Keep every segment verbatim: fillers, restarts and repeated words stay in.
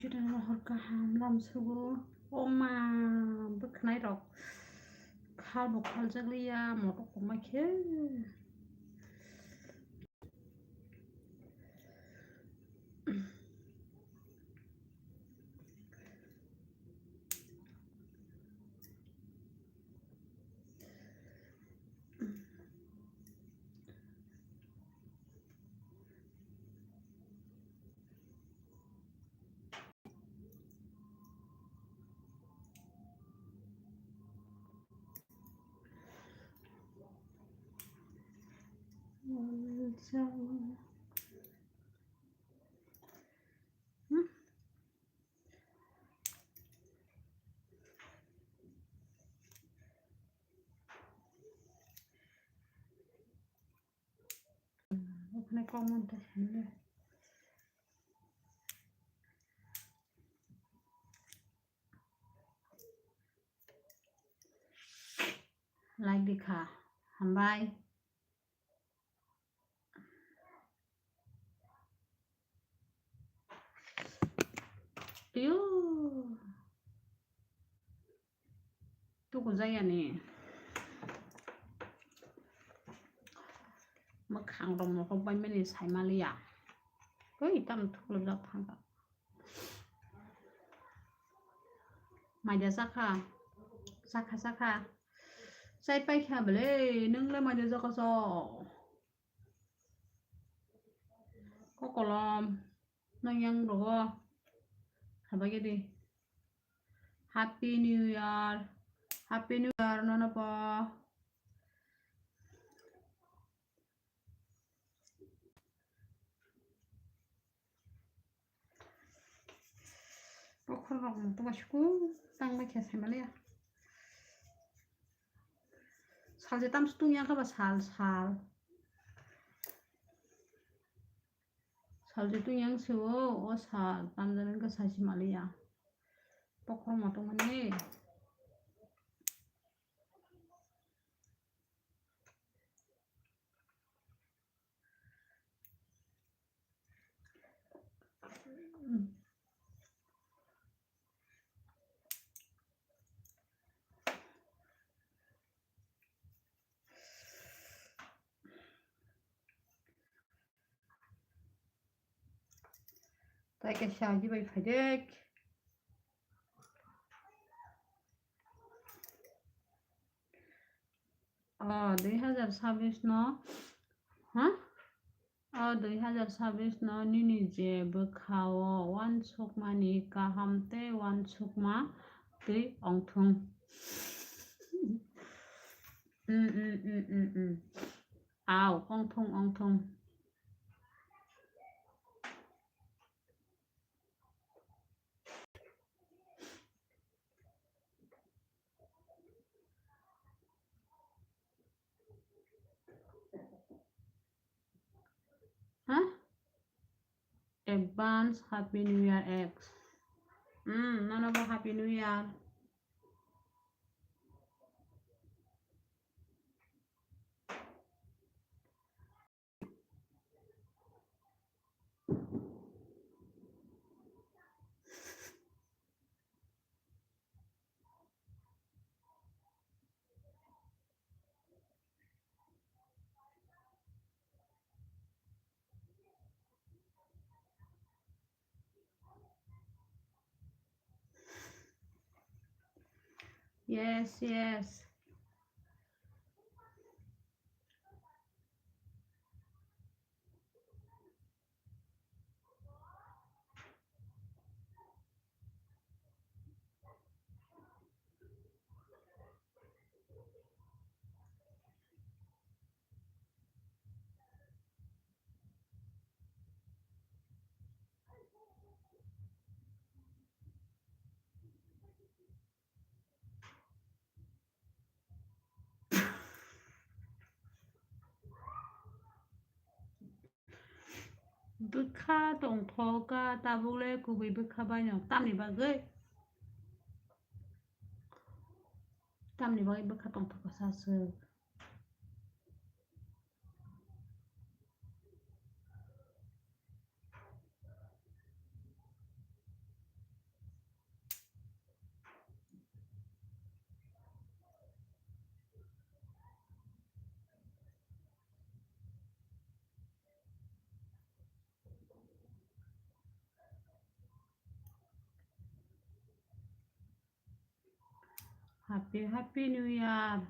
Chwrairok hor kaham lam sugo. O ma, bwkhwnai rok khal bo khaljak liya, motok kokma khe. Okhane comment ta sende. Like di kha. Hambai. Iyo. Tuku jaya ni. Mwkhang rok nokhok bai mani sai maliya. Koi tam thuklo jak thangka. Maida chakha. Chakha, chakha. Chai paikha bele, nwng le maida chakha so. Kokolom, nwng yang rogo. Habagedi. Happy New Year. Happy New Year, nono po. Bokhorok no tuma suku tang bai khe sai maliya. Sal je tam sutung yang kha ba sal, sal. Sal je tung yang se o, o sal tam jani kha sai si maliya. Bokhorok no tuma ni. Tai kaisa agi bai phaidek. O dui hazar sabis no, ha? O dui hazar sabis no nini je bwkha o uansukmani kaham tei uansukma twi ongthung. Mm, mm, mm, mm, mm. Au, ongthung, ongthung. Ha? Advance Happy New Year X. Hmm, nono bo Happy New Year. Yes, yes. Bwkha tongthoka tabukle kubui bwkha baino tamni bagwi? Tamni bagwi bwkha tongthoka saswk? Happy, happy New Year.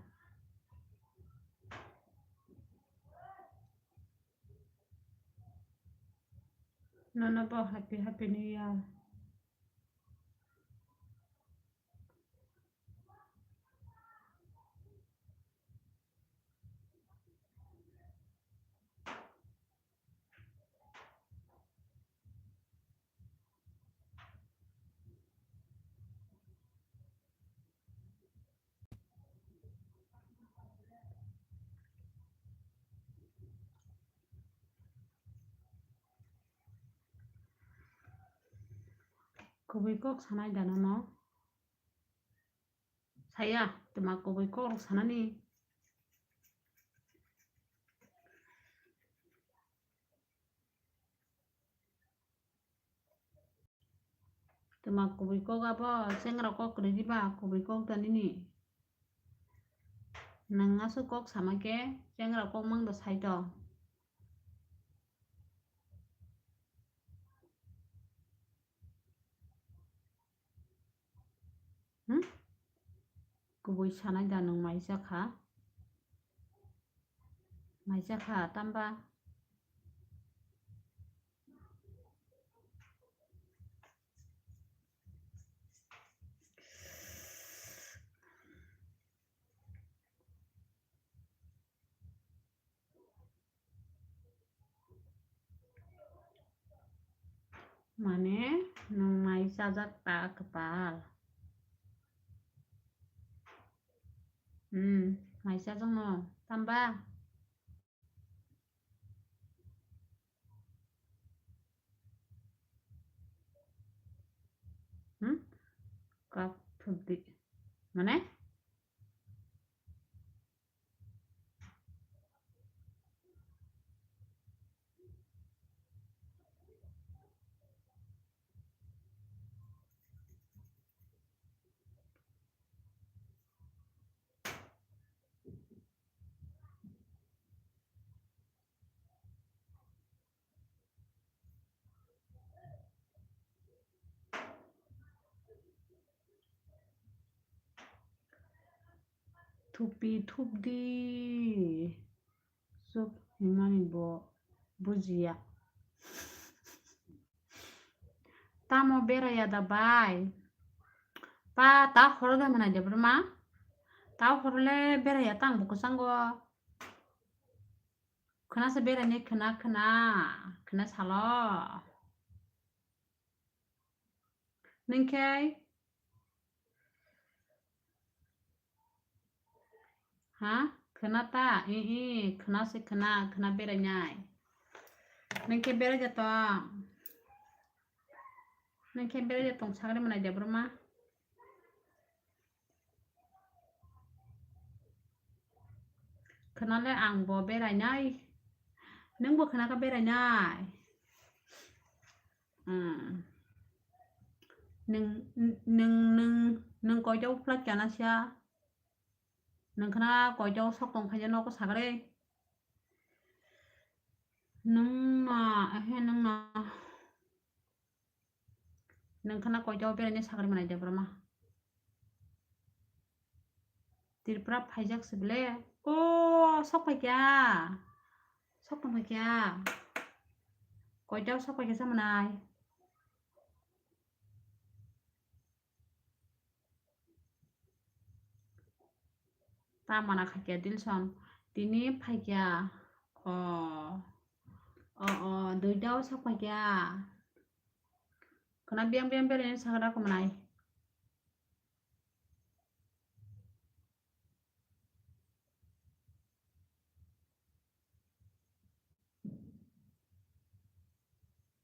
Nono bo happy, happy New Year. Kubui kok sanai da nono? Saya, twma kubui kok rok sanani. Twma kubui kok abo chengra kok kwrwi diba kubui kok da nini? Nwng aswk kok sama khe chengra kok mang da sai to. Hmm? Kubui sanai da nwng maisa kha? Maisa kha tamba? Mane nwng mai chajak ta kwpal. Hmm, mai chajak no tamba? Hmm? Kok thupdi. Mane? Thupi thupdi. Chwk hwnmani bo bujiya. Tamo beraiya da bai? Pa ta horo da mwnai de brma? Ta horo le beraiya tang bo kwchango. Khwna se berainai khwna khwna khwna salo. Nwng khe? Ha? Khwna ta? Ih, ih, khwna se khwna, khwna berainai. Nwng khe berai ja tong? Nwng khe berai ja tong sagri mwnai de brma? Khwna le ang bo berainai. Nwng bo khwna kha berainai. Hmm. Nwng, nwng, nwng, nwng koito uphla kyana siya? Nwng khwna koito sok tong khaija nogo sagre? Nwng na, ehe, nwng na. Nwng khwna koito berainai sagri mwnai de brma? Tripura phaijak se bele. O, sok phaikya. Sok tong phaikya. Koito sok phaikya sa mwnai? Ta mana khaikya Dilson. Tini phaikya. O. O, o, duita o sok phaikya. Khwna biyang biyang berainai sagra kwnai.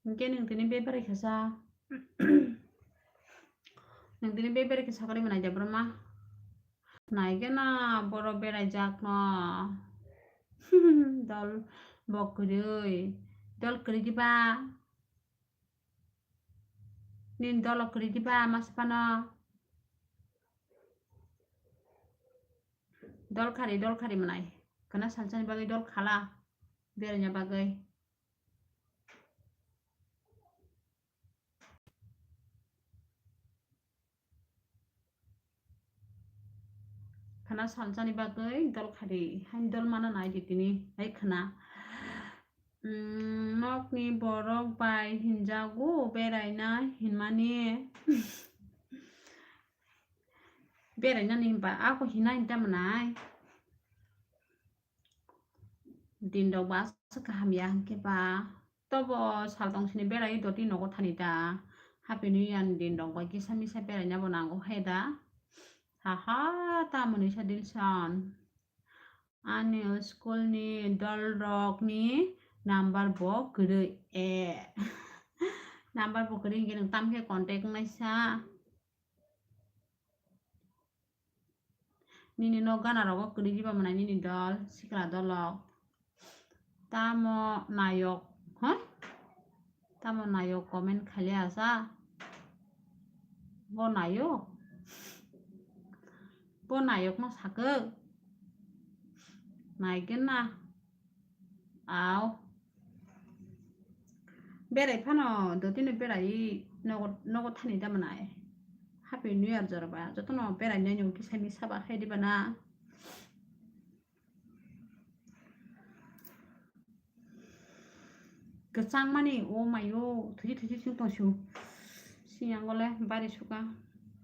Hwnkhe nwng tini bebrai khe sa. Nwng tini bebrai khe sakari mwnai de brma? Nai khe na borok beraijak no. Dol bo kwrwi. Dol kwrwi diba? Nini dolo kwrwi diba masa phano? Dol khari, dol khari mwnai. Khwna salsani bagwi dol khala. Beraina bagwi. na salsani bagwi dol khadi, hain dol mana nai di tini, hai khna. Mm, nokni borok bai hinjago beraina hinmani. Berainani hinba ako hina hinta manai. Din rok ba aswk kaham ya hwnkhe ba. Tobo sal tong sini berai doti nogo thani da. Happy New Year ni din rok bai kisa misa beraina bo nango hai da. Haha, tamoni sa Dilson. Ani school ni dol rok ni number bo kwrwi. Eh. Number bo kwrwi hwnkhe nwng tam khe contact wngnai sa. Nini nok gana rogo kwrwi diba mwnai nini dol, sikla dolok. Tamo nayok, ha? Tamo nayok comment khaile asa? Bo nayok? Bo nayok no sakhe? Naigen na. Aw. Berai phano dotino berai nogo, nogo thani da manai. Happy New Year jora ba. Jotono berai nai nung kisa misa ba khai diba na. Kwchang mani o mayo thuji thuji sing tong su. Siyang ole bari suka.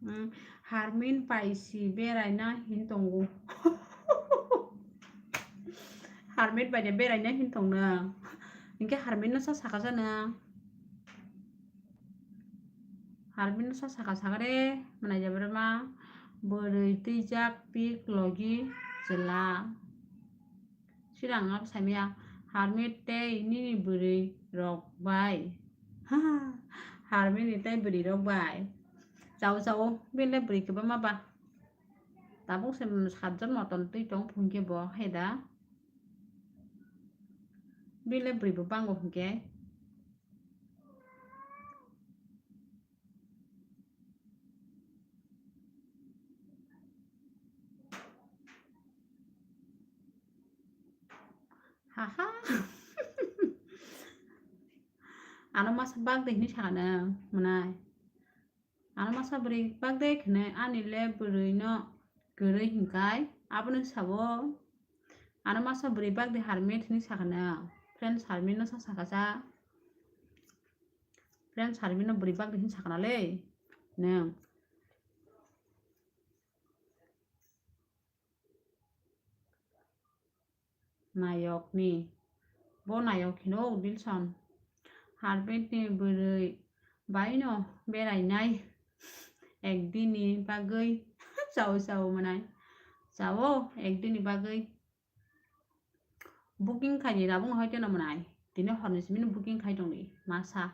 Hmm, Harmin pai si beraina hin tongo. Harmin bai de beraina hin tong na. Hingke Harmin no sa saka jana. Harmin no sa saka saka re, manai jabra ma. Bwrwi twijak pik logi chwla. Sirang abo saimaya, Harmit tei nini bwrwi rok bai. Harmit ni tei bwrwi rok bai. Chao chao, bini le bwrwi kwbangma ba. Tabuk se satjon moton twi tong phungkhe bo hai da. Bini le bwrwi bo bango hwnkhe. Haha. Ano masa bak de hinwi sakha nang, mwnai. Ano masa bwrwi bak de khne ani le bwrwi no kwrwi hinkai, abono sabo. Ano masa bwrwi bak de Harmit hinwi sakha nang. Friends Harmit no sa sakha sa. Friends Harmit no bwrwi bak de hinwi sakha na le. Nang. Nayokni. Bo nayok hino Dilson. Harmit ni bwrwi bai no berainai. Ekdin ni bagwi chao chao mwnai. Chao ekdin ni bagwi. Booking khai di, tabuk no hai teno mwnai. Tini horni simi no booking khai tong di. Masa.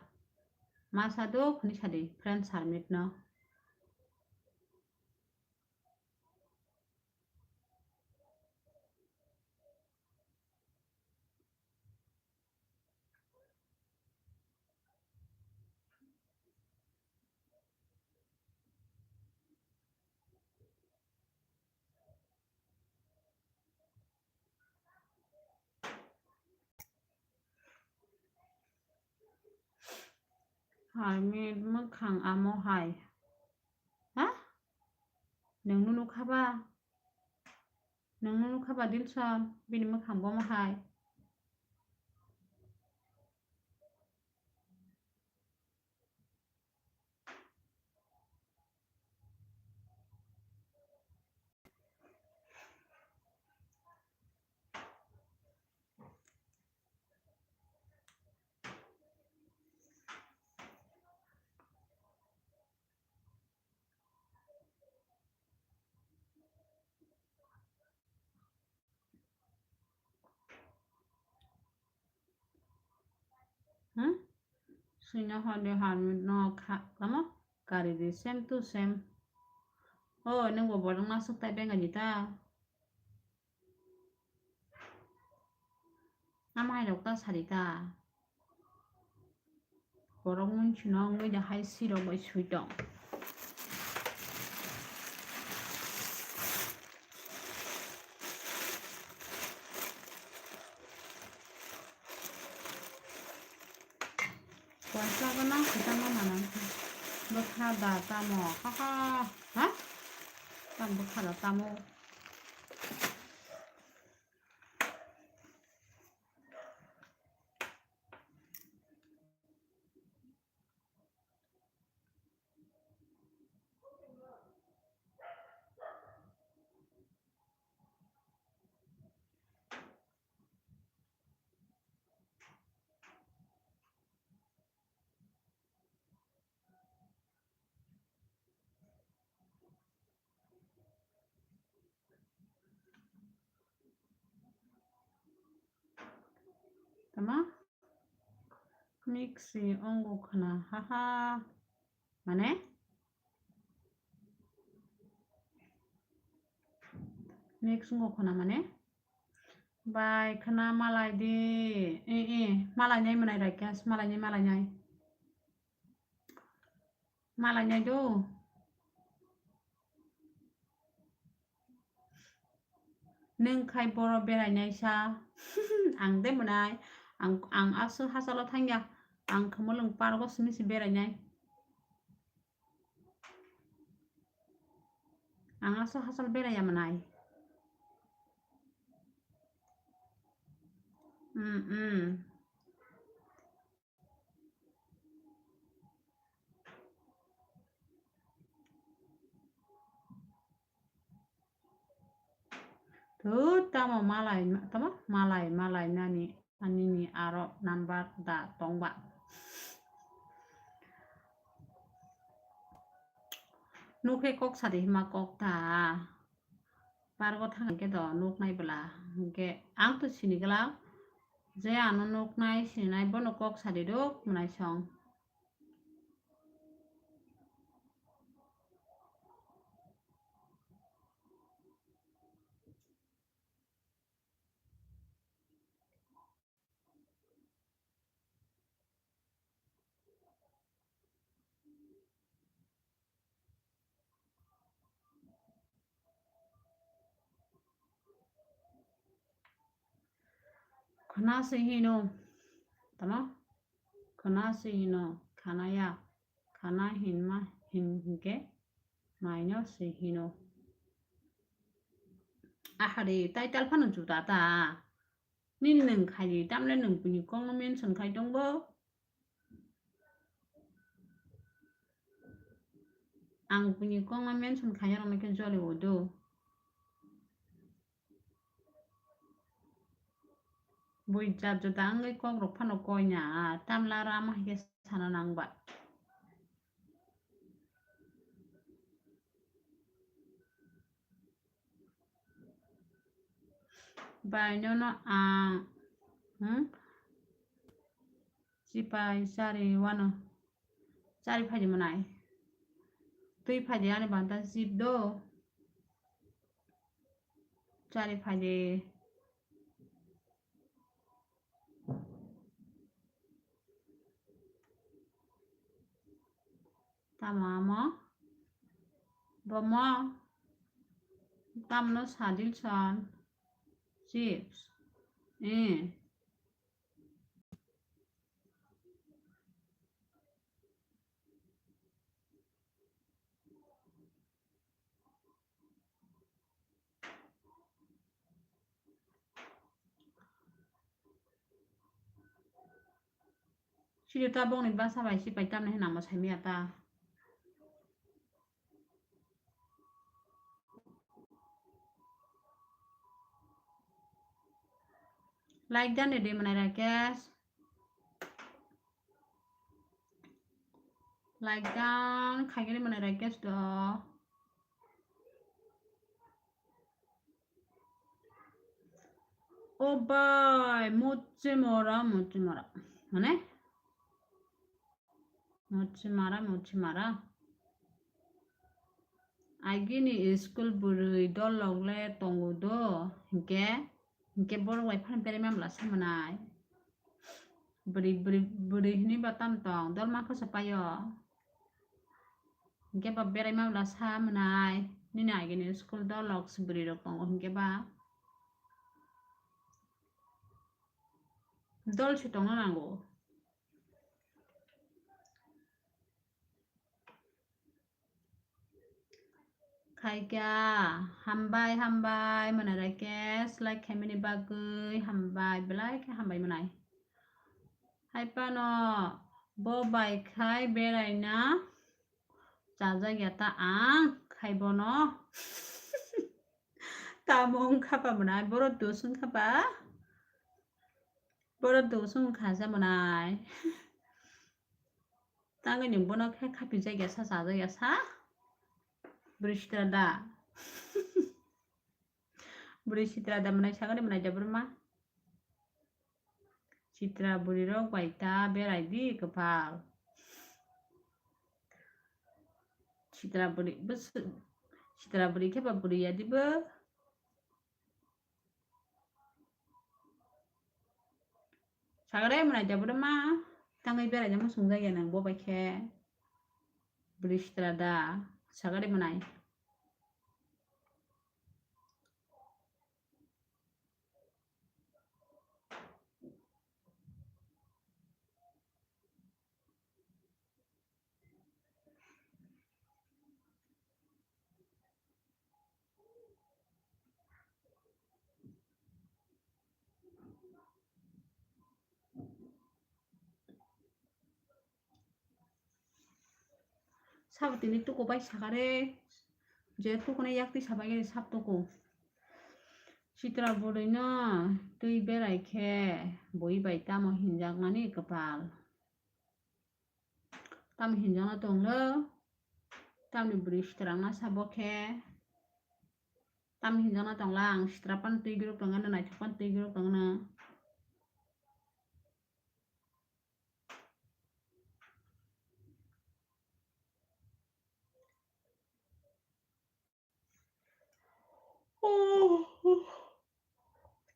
Masa do khoni sadi. Friends Harmit no. Harmit mwkhang amo hai. Ha? Nwng no nukha ba? Nwng no nukha ba Dilson? Bini mwkhang bomo hai. Hmm? Sino hode Harmit no kha-, tamo? Kari di, same to same. O, nwng bo borok nasuk tai benga di ta. Amai rok ta sari ta. Borok mung sino wngwi da hai sirok bai sui tong. Koisa gana kita mana nang. Bwkha da tamo. Ha ha. Ha? Tam bwkha da tamo. ma? Mixi ongo khna, haha. Mane? Mix ongo khna mane? Bai khna malai di. E, e, malai nai mwnai Rakesh, malai nai, malai nai. Malai nai do. Nwng khai boro berai nai sa. Ang de mwnai. Ang, ang aswk hachalo thangya. Ang Khumulwng park o simi se berai nai. Ang aswk hachal berai ya mwnai. Mm, mm. Thut, tamo malai, tamo malai, malai nani, anini aro number da tongba. Nukhe kok sadi hima kok ta. Pargo thang khe do nuknai bwla. Hwnkhe ang to sini glak. Je ano nuknai, sininai bono kok sadi rok mwnai song. Khna se hino, tamo? Khna se hino, khana ya. Khana hinma hin hinkhe naino se hino. Ahari, title phano juda ta. Nini nwng khaidi, tamle nwng buini kokno mention khai tongbo. Ang buini kokno mention khaina rokno khe joli o do. Bui jat juda wngwi kokrok phano koina, tamla rama hai khe sana nang ba. Bai nono ang, hmm? Chipai chari wano. Chari phaidi mwnai. Twi phaidi ani banta zip do. Chari phaidi. Tamo amo? Bomo? Tamno sadil son? Chips. Eh. Siri ta bongni basa bai si pai tamni hwnna mo saimaya ta. Like dan de mwnai Rakesh. Like dan khaigani mwnai Rakesh do. O bai, mochi mora, mochi mora. Mane? Mochi mara, mochi mara. Agini school bwrwi dol logle tongo do, hinkhe, hinkhe borok bai phano berai mamla samanai. Bwrwi, bwrwi, bwrwi hwnwi ba tam tong, dol ma khe se paio. Hinkhe ba berai mamla sa mwnai, nini agini school dol lok se bwrwi rok tongo hinkhe ba. Dol se tongna nango. Khaikha, hambai, hambai, mwnai Rakesh, like khaimani bagwi hambai, belai khe hambai mwnai. Hai phano bo bai khai beraina chajak ya ta ang khai bono. Tamo wngkha pa mwnai, boro dos wngkha pa. Boro dos wngkha sa mwnai. Tangwi nwng bono khe khapijak ya sa, chajak ya sa. Bwrwi sitra da. Bwrwi sitra da mwnai sagani mwnai da bwrwma. C Sitra bwrwi rok bai ta berai di kwpal. Sitra bwrwi, bwswk, sitra bwrwi khe ba bwrwi ya di bo. Sagare mwnai da bwrwi ma tangwi berai da muchung jak ya nang bo bai khe. Bwrwi sitra da sagare mwnai. Sabo tini tuku bai sakare, je tukuna yak twi sabai gani sab tuku. Sitra bwrwi no twi berai khe bui bai tamo hinjakmani kwpal. Tamo hinjakna tonglo, tamni bwrwi sitrangna sabo khe, tamo hinjakna tongla ang sitra pan twi guruk tongna, naithok pan twi guruk tongna.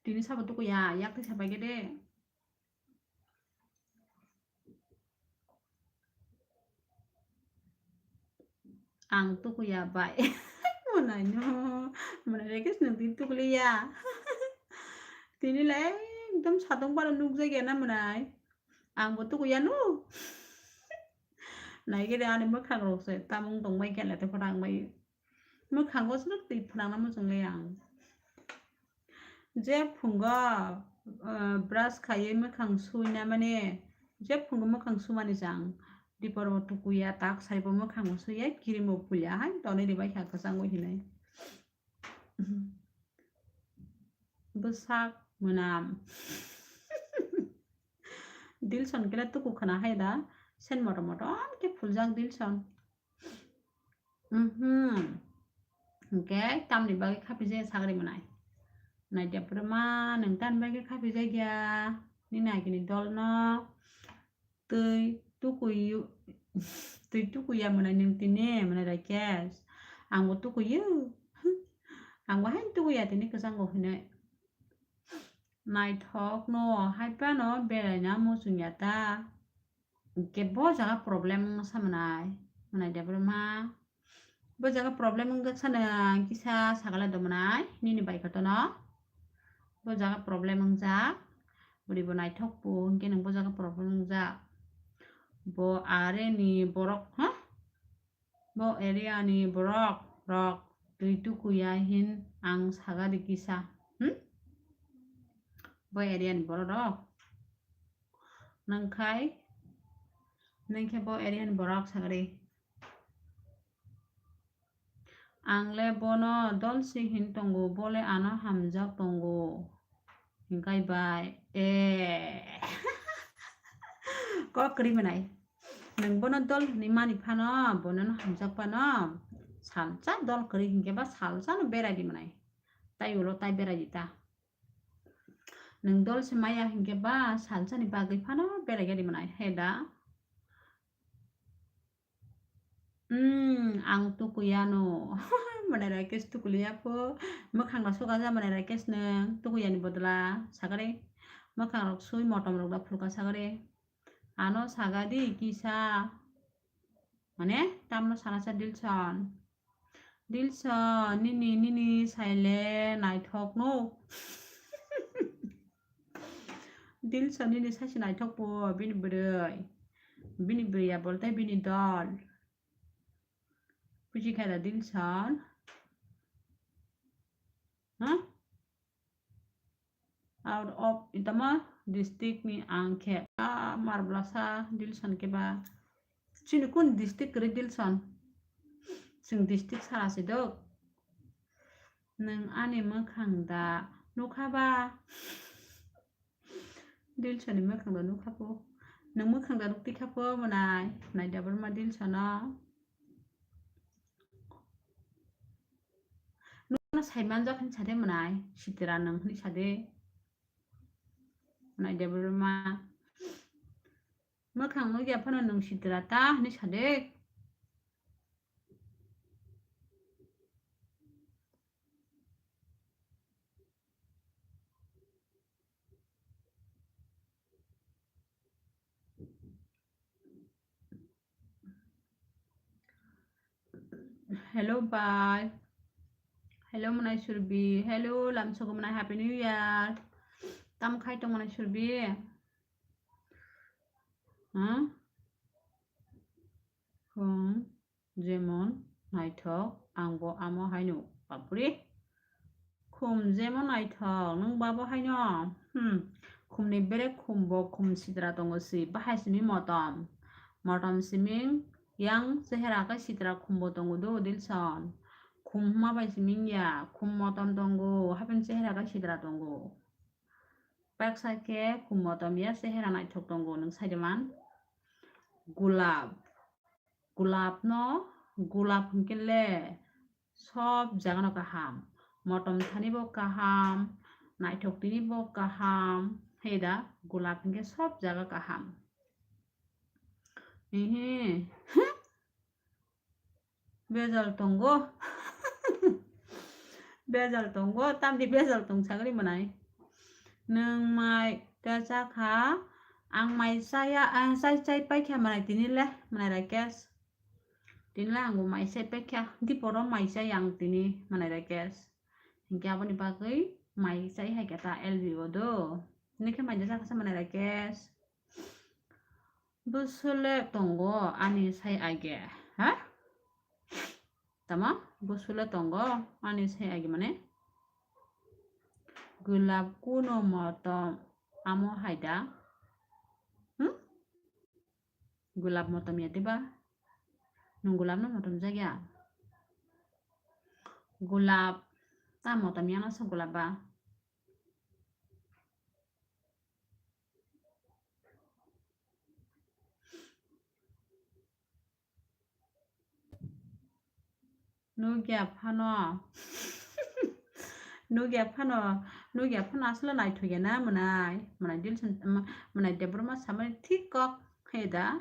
Tini sabo tuku ya, yak twi sabai gede. Ang tuku ya bai. Mwnai no, mwnai rekes nung tini tukuli ya. Tini le ekdom satong paro nukjak ya na mwnai. Ang bo tuku ya no. Nai gede ani mwkhang rok se tamung tong bai khe le te phwrang bai. Mwkhango swrwk twi phwnangna muchungle ang. Je phungo, ah, brush khaiwi mwkhang suina mane, je phungo mwkhang sumani chang, dipor bo tukuya, tak saibo mwkhango suya, cream bo pulia hai tonwi ribai kha kwchangwi hinwi. Bwsak mwnam. Dilson kele tuku khwna hai da, sen motom motom khe phuljak Dilson. Mhm. Hwnkhe tamni bagwi khapijaya sagri mwnai? Naidi aphuru ma nwng tamni bagwi khapijak ya? Nini agini dolno twi tukuyu-, twi tukuya mwnai nwng tini mwnai Rakesh? Angbo tukuyu. Angbo haino tukuya tini kwchango hinwi. Naithokno haiphano beraina muchungya ta? Hwnkhe bo jaga problem wngsa mwnai, mwnai de bwrwma. Bo jaga problem wngjak sana kisa sagala do mwnai, nini bai kotono. Bo jaga problem wngjak, bwrwi bo naithok bo, hwnkhe nwng bo jaga problem wngjak. Bo are ni borok, ha? Bo area ni borok rok twi tukuya hin ang sagadi kisa, hmm? Bo area ni borok rok. Nangkhai, nangkhe bo area ni borok sagadi. Ang le bono dol se hin tongo, bo le ano hamjak tongo. Hingkai bai, eh. Kok kwrwi mwnai. Nwng bono dol hinwi mani phano, bono no hamjak phano, salsa dol kwrwi hinkhe ba salsa no berai di mwnai. Tai ulo tai berai di ta. Nwng dol se maya hinkhe ba salsa ni bagwi phano berai gari mwnai, he da? Hmm, ang tukuya no. Mwnai Rakesh tukuliya pho. Mwkhang no sukaja mwnai Rakesh nwng tukuya ni bodla. Sakari mwkhang rok sui motom rok da phulka sakari. Ano sagadi kisa. Mane tamno sana sa Dilson. Dilson, nini, nini saile naithok no. Dilson, nini saisi naithok po, bini bwrwi. Bini bwrwi ya bolte bini dol. Buji kha da Dilson? Ha? Out of itama district ni ang khe. Ah, mar blasa Dilson khe ba. Chini kun district kwrwi Dilson? Chwng district sara se dok. Nwng ani mwkhang da nukha ba? Dilson ni mwkhang da nukha po. Nwng mwkhang da nuk tikha po mwnai? Nai da bwrwma Dilson no. Nwng no sai manjak hin sade mwnai? Sitira nwng hwnwi sade. Nai Debbarma. Mwkhang nukya phano nwng sitra ta hwnwi sade. Hello, bye. Hello, Manai Surbi. Hello, lamsogo Manai, Happy New Year. Tam khai tong Manai Surbi? Huh? Khum jemon naithok, angbo amo haino. Bapre. Khum jemon naithok, nwng babo haino? Hmm. Khumni bere khumbo khum sitra tongo si, bahai simi motom. Motom siming yang chehera khe sitra khumbo tongo do, Dilson. Khum huma bai siming ya, khum motom tongo, hapheno chehera khe sitra tongo. Baksa khe khum motom ya chehera naithok tongo, nwng saido man? Gulab. Gulab no, gulab hwnkhe le sob jaga no kaham. Motom thani bo kaham, naithok tini bo kaham. He da, gulab hwnkhe sob jaga kaham. Ehe. Bejal tongo. Bejal tongo, tamni bejal tong sagri manai. Nwng mai ta cha kha, ang mai chaya, ang chai chai pai kha manai tini le, manai Rakesh. Tini le ang bo mai chai pai kha, diporo mai chai ang tini, manai Rakesh. Hinkhe aboni bagwi mai chai hai khe ta L B o do. Hini khe mai da cha kha sa manai Rakesh. Bwswle tongo ani sai age, ha? Tamo? Bwswle tongo ani sai age mane? Gulab kuno motom amo hai da? Hmm? Gulab motom ya diba? Nwng gulab no motom jak ya? Gulab ta motom ya no sa gulab ba? Nukya phano. Nukya phano, nukya phano aswk naithokya na mwnai. Mwnai Dilson, mwnai Debbarma samani thik kok he da.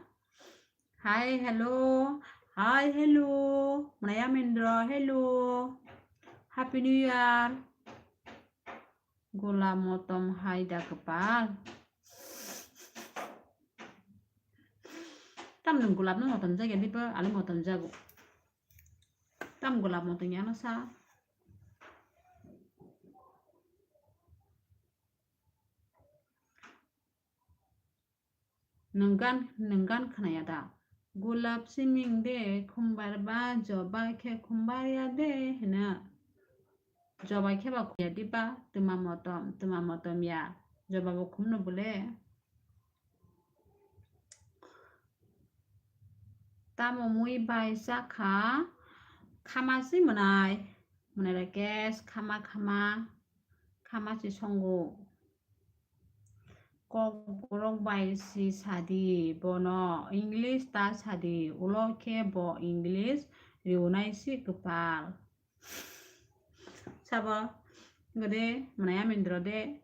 Hi, hello. Hi, hello. Mwnai Amendra, hello. Happy New Year. Gulab motom hai da kwpal. Tam nwng gulab no motom jak ya diba, ali motom jago. Tam gulab motom ya no sa. Nwng gan, nwng gan khwnaya da? Gulab siming de khumbar ba, joba khe khumbar ya de hino. Joba khe ba khumya diba, twma motom, twma motom ya. Joba bo khumno bole. Tamo mui bai cha kha, khama si mwnai. Mwnai Rakesh, khama, khama, khama si songo. Kokborok bai si sadi, bono English ta sadi, ulo khe bo English riunai si kwpal. Sabo, gede, mwnai Amendra de,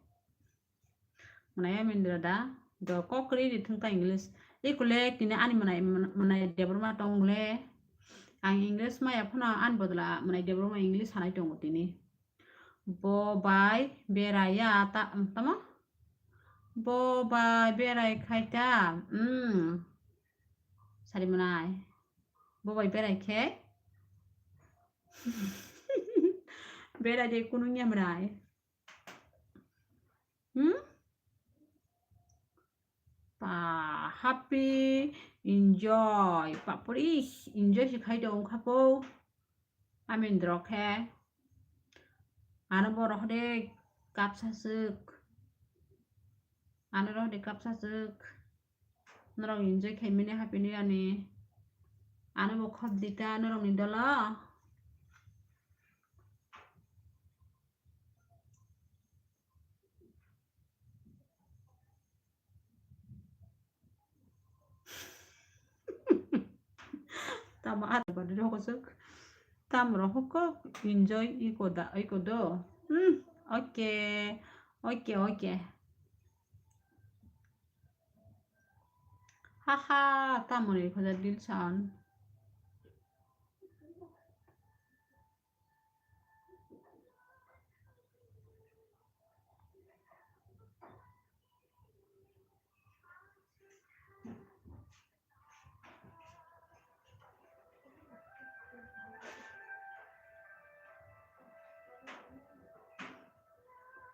mwnai Amendra da, do kok kwrwi ri thung ta English. Ikole tini ani mwnai, mwnai Debbarma tong le, ang English maya phano ani bodla mwnai Debbarma English sanai tongo tini. Bo bai beraya ta, tamo? Bo bai berai khai ta, mm. Sari mwnai. Bo bai berai khe? Berai de kunu ya mwnai. Hmm? Pa, happy, enjoy. Bapore, enjoy se khai tong kha po. Amendra khe. Ano borok de kapsa swk. Ano rok de kapsa swk. Norok enjoy khai mini happy new year ni. Ano bo khop dita norok ni dolo. Tamo aro bari rokosok. Tamo rokok enjoy iko da, iko do. Hmm, okay. Okay, okay. Haha, tamoni khoja Dilson.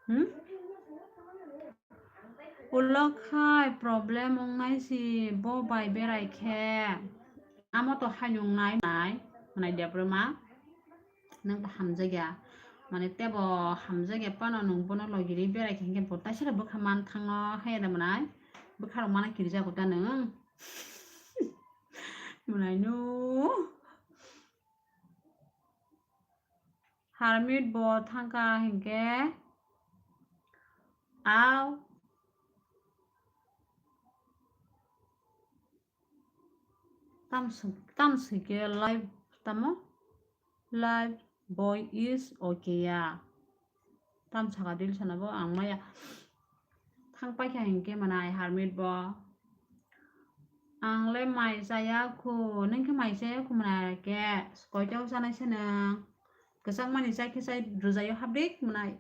Hmm? Ulo khai problem wngnai si bo bai berai khe. Amo to hai nung nai nai, nai debroma. Nung to hamjakya. Mane tebo hamjakya pano nung bono logiri berai khe hwnkhe bo taisara bwkha man thangno hai da mwnai. Bwkha rok mana kirja kota nung. Mwnai nu. Harmit bo thangkha hinkhe. Au. Tam sw-, tam swikhe live tamo? Live boy is okay ya. Tam saka Dilson bo ang maya. Thang paikha hinkhe mwnai Harmit bo. Ang le mai chaya khu, nung khe mai chaya khu mwnai khe. Koito chanai se nung. Kwchangmani chai khe chai rwjaio hapdik mwnai.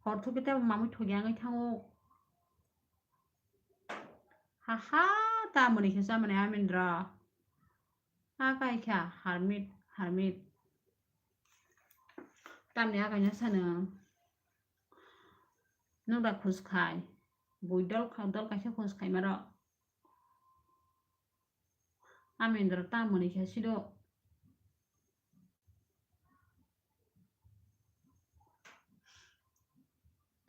Hor thukhe tei mamui thogi angwi thango. Haha, tamoni khe chamani amindra. Akai kha, Harmit, Harmit. Tamni akai no sano. Nung da khus khai. Bui dol kha, dol kaisa khus khai maro. Amindra tamoni khe sido.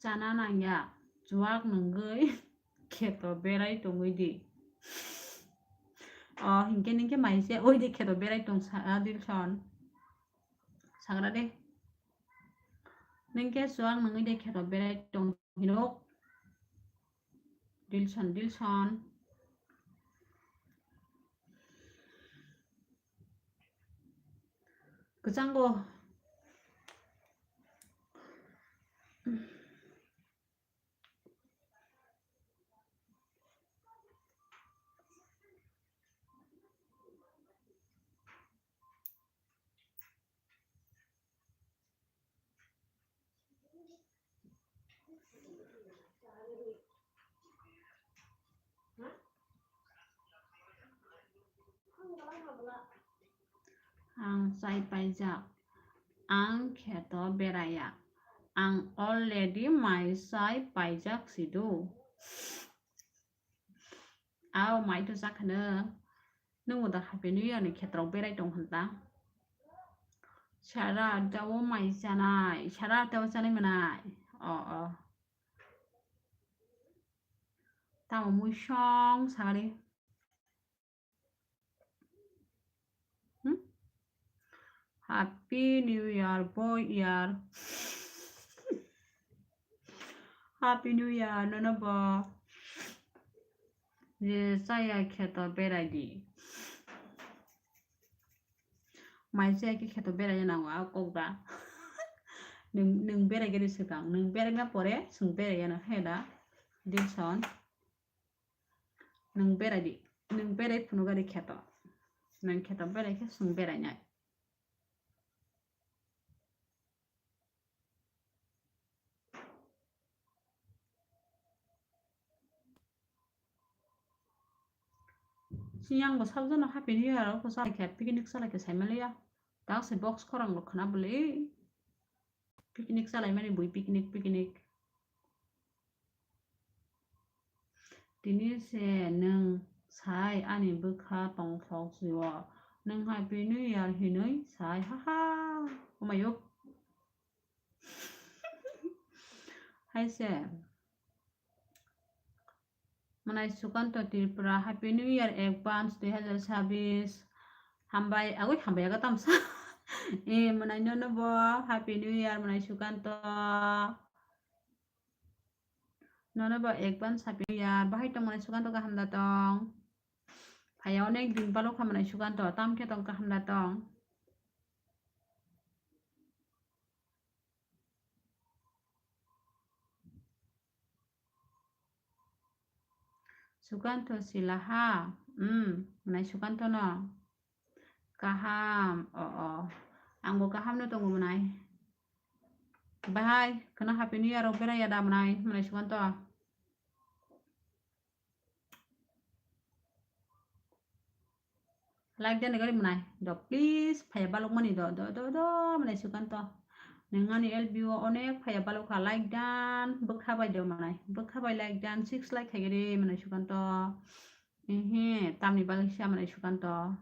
Chana nangya, chuak nungwi kheto berai tongwi di. O, hinkhe ningkhe maise oi de kheto berai tong sa, a, Dilson. Sagra de. Ningkhe chuak nungwi de kheto berai tong hinok. Dilson, Dilson. Kwchango. Ang chai paijak. Ang kheto beraya. Ang already mai chai paijak sido. Ao mai to chakhano. Nung da Happy New Year ni khetrok berai tong hwn ta. Sara tao mai chanai, sara tao chanai mwnai. O, o. Tamo mui song sagari. Hmm? Happy New Year, boy year. Happy New Year, nono bo. Je chaya kheto berai di. Mai chaya khe kheto berai nango a kok da. Nung, nung berai gari swkang. Nung berai ma pore, sung berai yano he da. Dilson. Nwng berai di, nwng berai phunukgari kheto. Nwng kheto berai khe chwng berai nai. Chini ang bo sabjano Happy New Year o kwchai khe picnic chalai khe saimaliya. Dak se box khorang rok khna bwlwi. Picnic chalaimani bui picnic, picnic. Tini se nwng sai ani bwkha tongthok jio. Nwng Happy New Year hinwi sai, haha. Omayuk. Hai se. Mwnai Sukanto Tripura, Happy New Year advance dui hazar chabis. Hambai, agoi hambai aga tamsa. Eh, mwnai nono bo, Happy New Year, mwnai Sukanto. Nono bo advance Happy New Year, bahai tong mwnai Sukanto kaham da tong. Phaiya onek din balo kha mwnai Sukanto, tam khe tong kaham da tong. Sukanto silaha. Hmm, mwnai Sukanto no. Kaham, o, o. Angbo kaham no tongo mwnai. Bahai, khwna Happy New Year rok berai ya da mwnai, mwnai Sukanto. Like dene gari mwnai. Do please, phaya balok mani do, do, do, do, mwnai Sukanto. Neng ani L B o onek phaya balok kha, like dan, bwkha bai do mwnai. Bwkha bai like dan, six like khai gari mwnai Sukanto. Ehe, tamni bagwi sa mwnai Sukanto.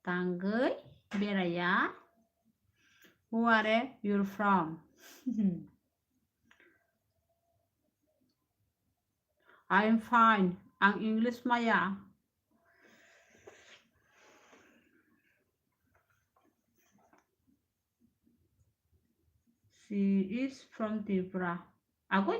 Tangwi beraya. Who are you from? I'm fine. Ang English maya. She is from Tripura. Agoi?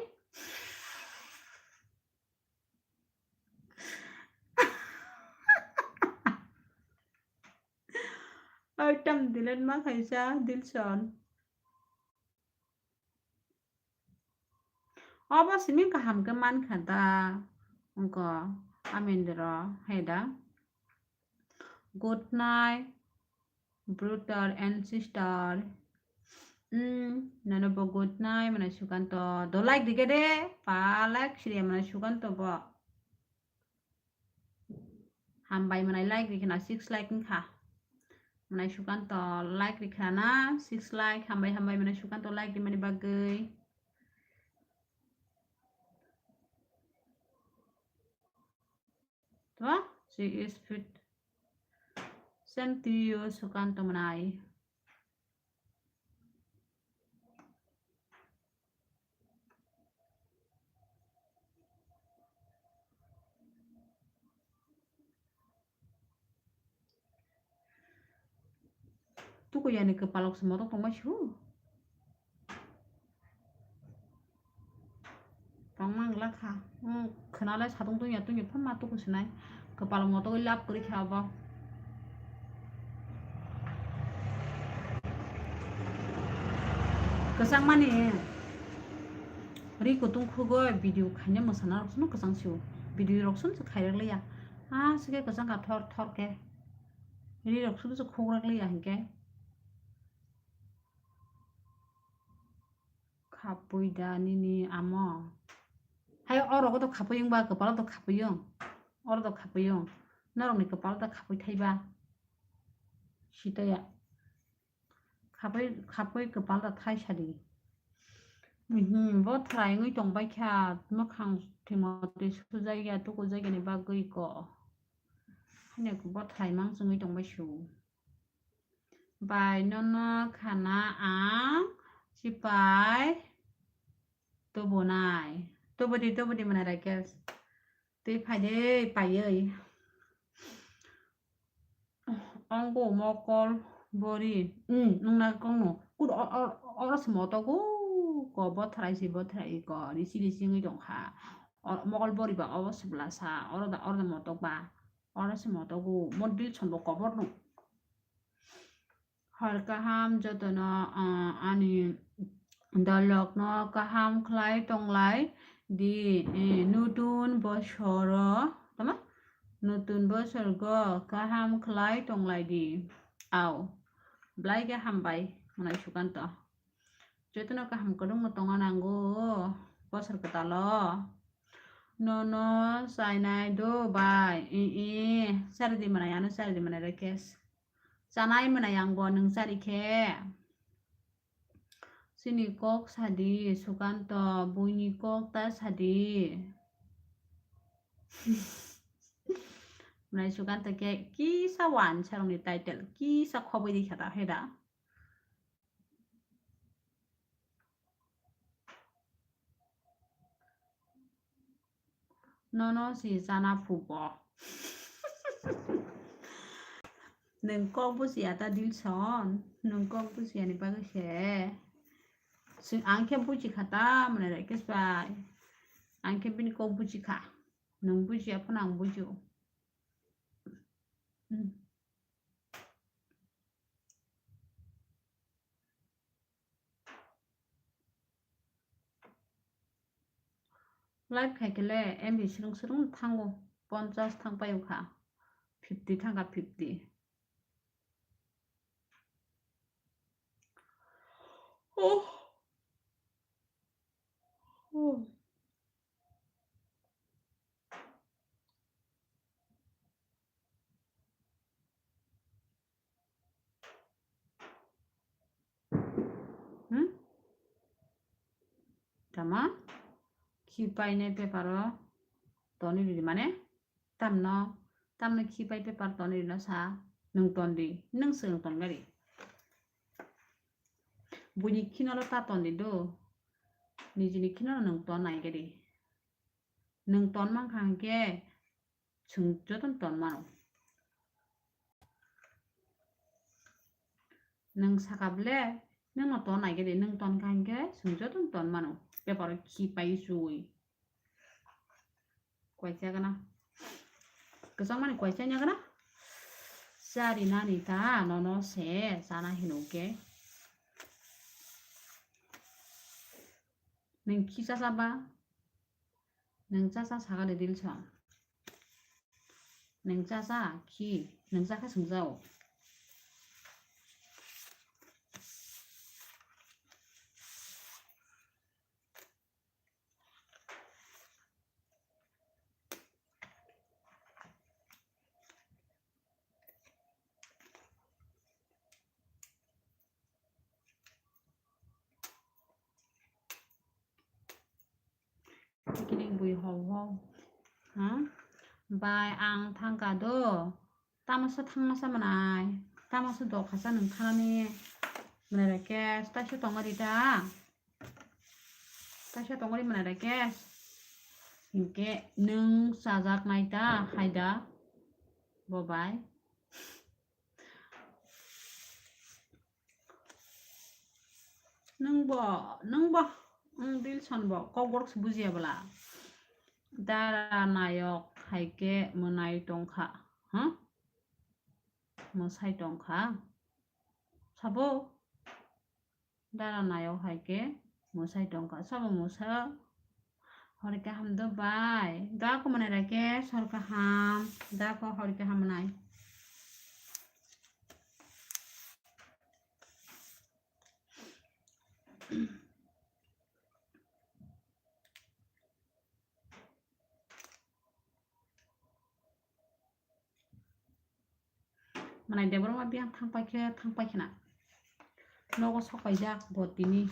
Oi, tam delete ma khaisa, Dilson. Obo simi kaham khe mankha da, wngkha Amendra, hai da. Good night, brother and sister. Hmm, nono bo good night mwnai Sukanto. Do like dikhe de, pa like siriya mwnai Sukanto bo. Hambai mwnai like rikha na six like wngkha. Mwnai Sukanto like rikha na six like. Hambai, hambai mwnai Sukanto like rimani bagwi. To, she is fit. Same to you, Sukanto mwnai. Tuku yani kwpalok se motok tongma su. Tongma wngla kha. Hmm, khwnalai satung tungya tungya phan ma tuku sinai. Kwpal moto lap kwrwi kha abo. Kwchangmani ri kutung khugo video khaina mwsana rok sano kwchang sio. Video rok sano khairok liya. Ah, sike kwchang kha thor thor khe. Ri rok sano khugrak liya hinkhe. Khapui da nini amo. Hai oro to khapui wngba, kwpalo to khapui wng. Oro to khapui wng. Norokni kwpalo to khapui thaiba. Sitaya. Khapui, khapui kwpal da thai sadi. Mhm, bo thrai wngwi tong bai kha, mwkhang thwima twi sujak ya, tuku jak ya ni bagwi ko. Hanya bo thrai mang chwngwi tong bai su. Bai nono khana ang chipai tubunai. Tubudi, tubudi mwnai Rakesh. Twi phai de paiwi. Ongo mokol bori. Hmm, nungna kongno. Kut o-, o-, oro se motogo. Ko bothrai se bothrai ko. Risi risi wngwi tongkha. O, mokol bori ba obo se bwlasa. Oro da, oro da motok ba. Oro se motogo. Mo Dilson bo kobor no. Hor kaham jotono, ah, ani dolokno kaham khlai tonglai di, eh, nutun bosoro, tama? Nutun bosorgo kaham khlai tonglai di. Au, belai khe hambai, mwnai Sukanto. Jotono kaham kwrwngno tongna nango, bosor kwtalo. Nono chainai do bai, i, i, saridi mwnai, ano saridi mwnai Rakesh. Chanai mwnai ang bo nwng chari khe. Chini kok sadi, Sukanto, buini kok ta sadi. Mwnai Sukanto khe kisa wansa rokni title, kisa khoboi di kha ta, hai da? Nono si chana phubo. Nwng kok bujiya ta Dilson, nwng kok bujiya ni bagwi se. Si-, ang khe buji kha ta mwnai Rakesh bai. Ang khe bini kok buji kha. Nwng bujiya phano ang bujio. Hmm. Live khai khe le M B srwng srwng thango, ponchas thang paio kha, fifty thang kha, fifty. Oh. Oh. Hmm? Tama? Khi painai paper o toni ridi mane? Tamno, tamno khi pai paper toni rino sa, nwng ton di, nwng swng ton gari. Buini khino lo ta ton di do, nijini khino lo nwng ton nai gari. Nwng ton man kha hwnkhe, chwng jotono ton mano. Nwng saka ble, nwngno ton nai gari, nwng ton kha hwnkhe, chwng jotono ton mano. Paper o khi pai chui. Kwaisa gana. Kwchangmani kwaisa nya gana. Chari nani ta nono se chana hino ke. Nwng khi cha cha ba? Nwng cha cha saga de Dilson. Nwng cha cha khi, nwng cha kha swngjao. Kining bui hau hau. Ha? Bai ang thangka do. Tamasa thangmasa manai. Tamasa dokhasa nung thanani. Manai Rakesh, taisa tongma di ta. Taisa tongma di manai Rakesh. Hinkhe nung chajak nai ta, haida. Bo bai. Nwng bo, nwng bo, nwng Dilson bo kokborok se bujiya bwla. Dara nayok hai khe mwnai tongkha, ha? Mwsai tongkha. Sabo? Dara nayok hai khe mwsai tongkha. Sabo mwsa? Hori kaham do bai. Da ko mwnai Rakesh, hori kaham. Da ko hori kaham mwnai. Mwnai Debbarma biyang thang paikhe, thang paikhe na. Nogo sok paijak bo tini.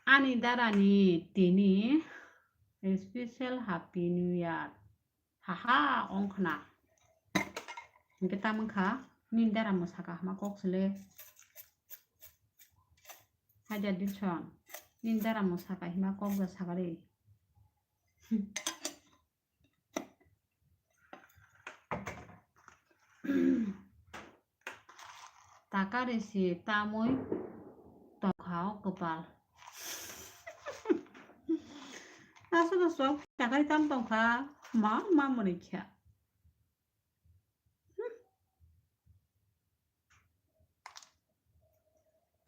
Ani darani tini special Happy New Year. Haha, ongkhna. Hinkhe tamwngkha, nini dara mwsaka hama kok sele. Haida Dilson, nini dara mwsaka hima kok da sagari. Taka risi tamwi tongkha o kwpal. Aswk aswk taka ri tam tongkha, ma ma mwnwi kha.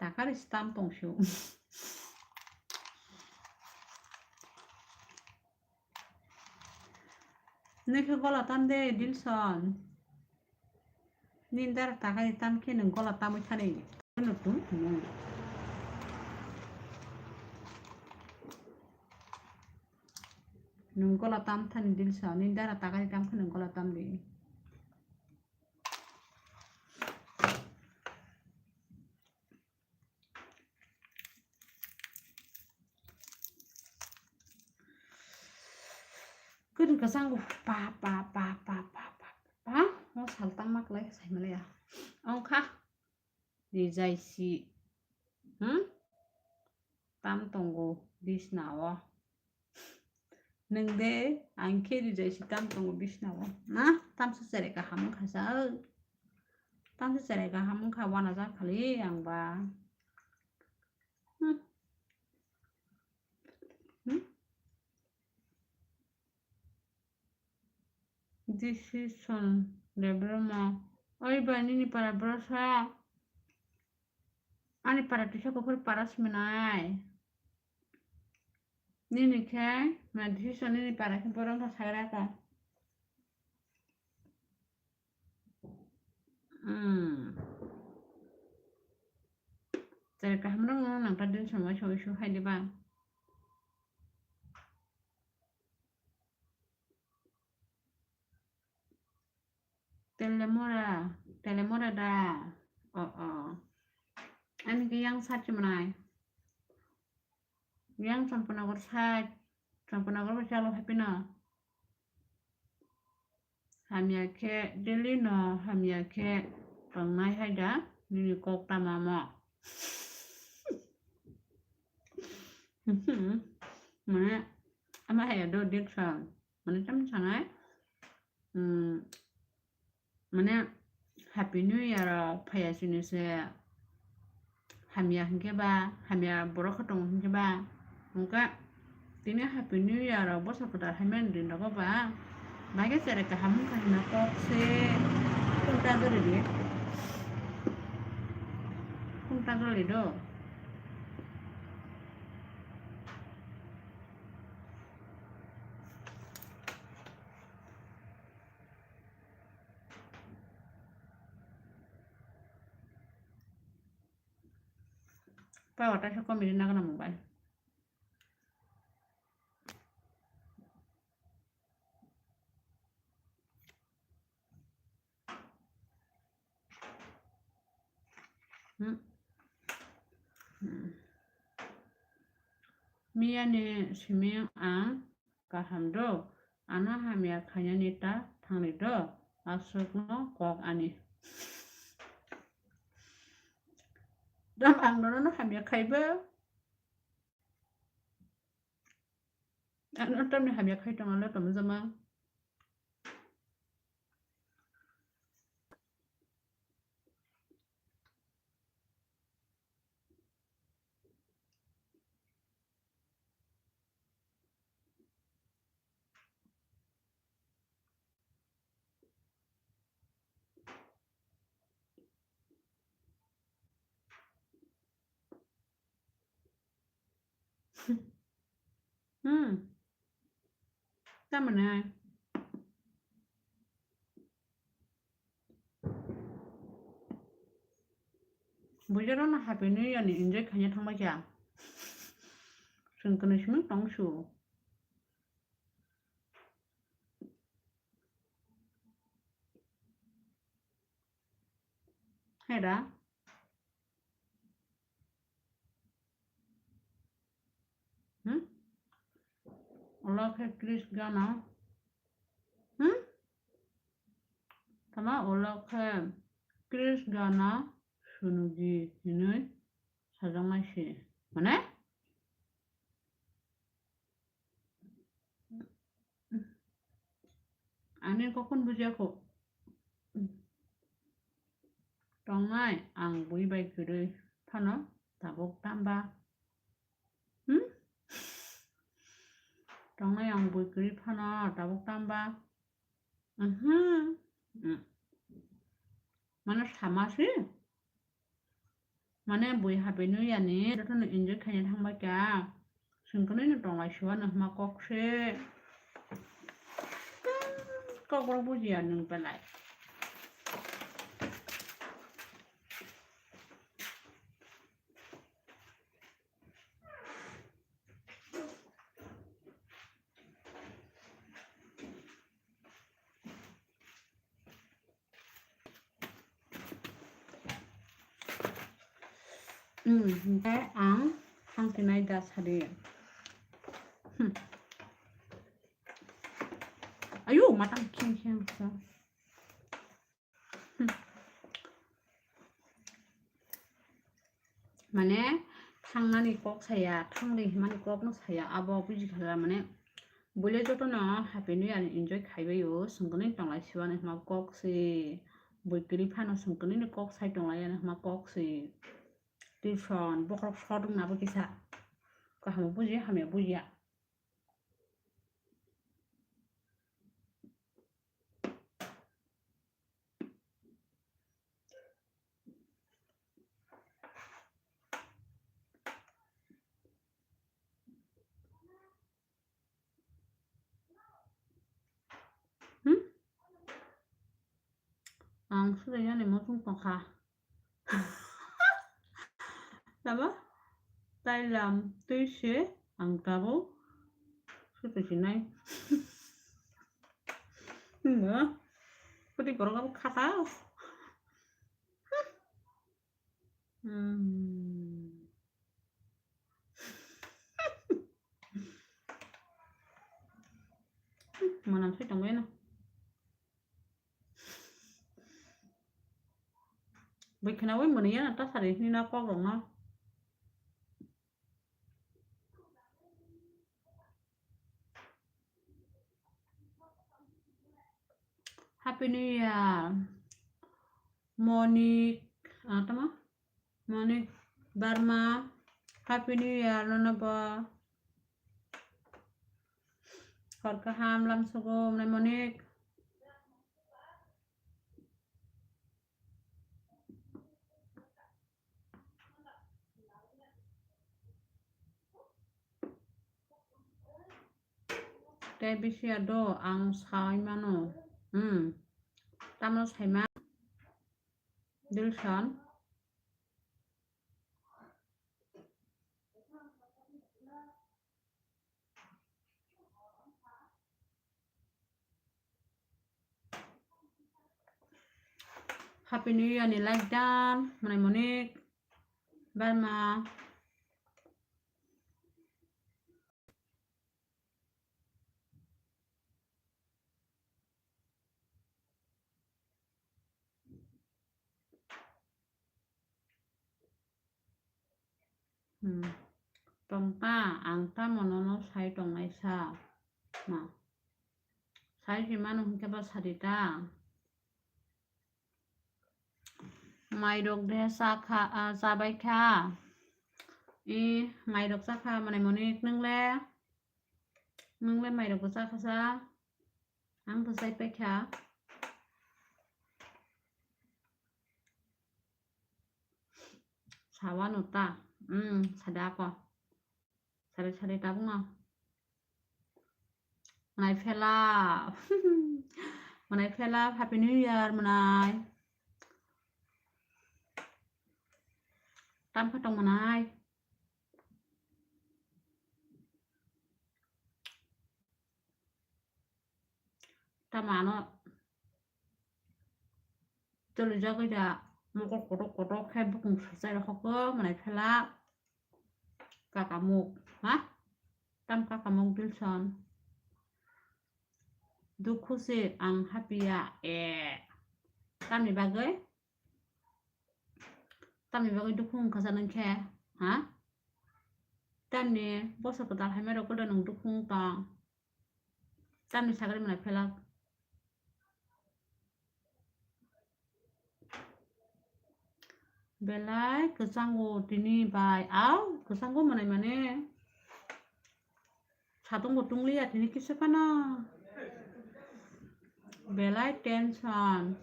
Taka ri stam tong su. Nokhe gola tam de Dilson. Nini dara taka ri tam khe nwng gola tamwi thani. Ano tum tum. Nwng gola tam thani Dilson. Nini dara taka ri tam khe nwng gola tam di. Kwrwng kwchango pa pa pa pa pa pa pa pa. O sal tangma kwlai sai malaya. Ongkha. Rijaisi. Hmm? Tam tongo bisna o. Nwng de ang khe rijaisi tam tongo bisna o. Na? Tamsa cherai kaham wngkha sa. Tamsa cherai kaham wngkha wanajak khali ang ba. Hmm? Hmm? Decision Debbarma. Oi ba nini para bwrasa. Ani para tisa kuphur para simi nai. Nini khe ma decision nini para khe borok no sagra ka. Hmm. Tere kaham rok no nang ta din songwi songwi su hai diba. Telemora, Telemora da. Oh, oh. Ani ke yang sat chumnai. Yang Champanagar sat, Champanagar ba chalo happy no. Hamya khe daily no, hamya khe tongnai hai da, nini kok tama mo. Mane, ama hai do dit sa. Mane tam sangai. Hmm, mane Happy New Year rok phaiya sini se hamya hinkhe ba, hamya borok khe tongo hinkhe ba, hwnkhe tini Happy New Year rok bosor kwtal haimani din rogo ba, bahai khe cherai kaham wngkha hwnna kok se phone ta dori di, phone ta dori do. Power ta se komini nagana mobile. Hmm. Hmm. Miyani simi ang kaham do, ano hamya khainani ta thangri do, aswkno kok ani. Dam ang nono hamya khaibo. Ano tamni hamya khai tong alo tamo jama. Hmm. Tamani. Bujaro no Happy New Year ni enjoy khaina thangbai kha. Chwng kwnwi simi tong su. Heda. Hmm? Ulo khe Chris Gana. Hmm? Tama ulo khe Chris Gana sunugi hinwi sajaknai se. Mane? Ani kokon bujiya kho. Tongnai ang bui bai kwrwi phano tabuk tamba. Hmm? Tongnai ang bui kwrwi phano tabuk tamba. Mhm. Hmm. Mano sama se. Mane bui Happy New Year ni jotono enjoy khaina thangbai kha. Chwng kwnwi no tonglai siwa no hwnma kok se. Kok rok bujiya nwng belai. Hmm, hingke ang hangtinai da sadi. Hmm. Ayo, matang kheng kheng sa. Hmm. Mane, thangnani kok saya, thangdi himani kokno saya, abo buji khala mane, buile jotono Happy New Year ni enjoy khaibaio, songkoni tonglai siwani hima kok se, bui kwrwi phano songkoni ni kok sai tonglai ani hima kok se, tuition, bokhorok sodwng nabo kisa, kaham buji, hamya bujiya. Ang suri yani muchung tongkha. Tamo? Tailam twi se ang tabuk suri sinai. Hwnba, kwtwi borok abo khata. Hmm. Manam sai tongbaino. Bai khwnaui mwnwi ya ta sari hwnwi na kok rok no. Happy New Year, Monik, ah, tama? Monik Barma, Happy New Year, nono bo. Hor kaham lamsogo, mwnai Monik. Tei bisi ya do ang sai mano. Hmm. Tamo sai ma? Dilson. Happy New Year ni like dan, mwnai Monik Barma. Hmm. Tongta, ang tamo nono sai tongnai sa. Ma. Sai si mano hwnkhe ba sadi ta. Mairok de cha kha, ah, chabai kha. I, mairok cha kha, mwnai Monik, nwng le? Nwng le mairok bo cha kha sa? Ang bo chai pai kha. Sawano ta. Hmm, sada ko. Sari sari tabukno. Mwnai phela. Mwnai phela, Happy New Year, mwnai. Tam kha tong mwnai. Tamo ano cholijagwi da mokol kotok kotok khe bukung sachai rokho mwnai phela kakamuk ha? Tam kakamuk Dilson. Dukhu se ang hapya e. Tamni bagwi? Tamni bagwi dukhu wngkha sa nwng khe? Ha? Tamni bosor kwtal hai mai rok da nwng dukhu wng tong? Tamni sagri mwnai phelak. Belai kwchango tini bai. Au, kwchango mwnai mane. Satung bo tungliya tini kisa phano. Belai tension.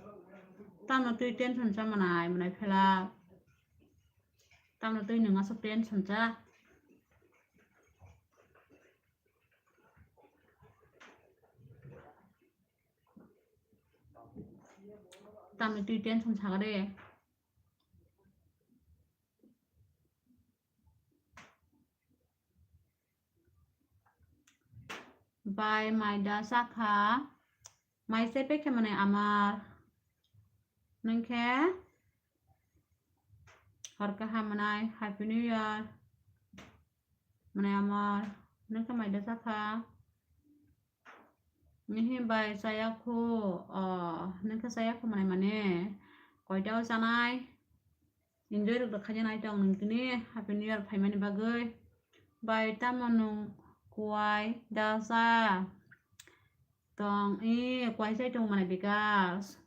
Tamo twi tension cha mwnai, mwnai phelak. Tamo twi nwng aswk tension cha. Tamni twi tension sakha de. Bai mai da sakha. Mai se pekhe mane amar. Nangkhe hor kaham mwnai, Happy New Year. Mwnai amar, nangkhe mai da sakha. Nihi bai chaya khu, o, nangkhe chaya khu mwnai mane. Koita o chanai? Enjoy rok da khaina nai tong nang tini Happy New Year phaimani bagwi. Bai tamo nung kuai da cha tong, i kuai chai tong mane Bikas.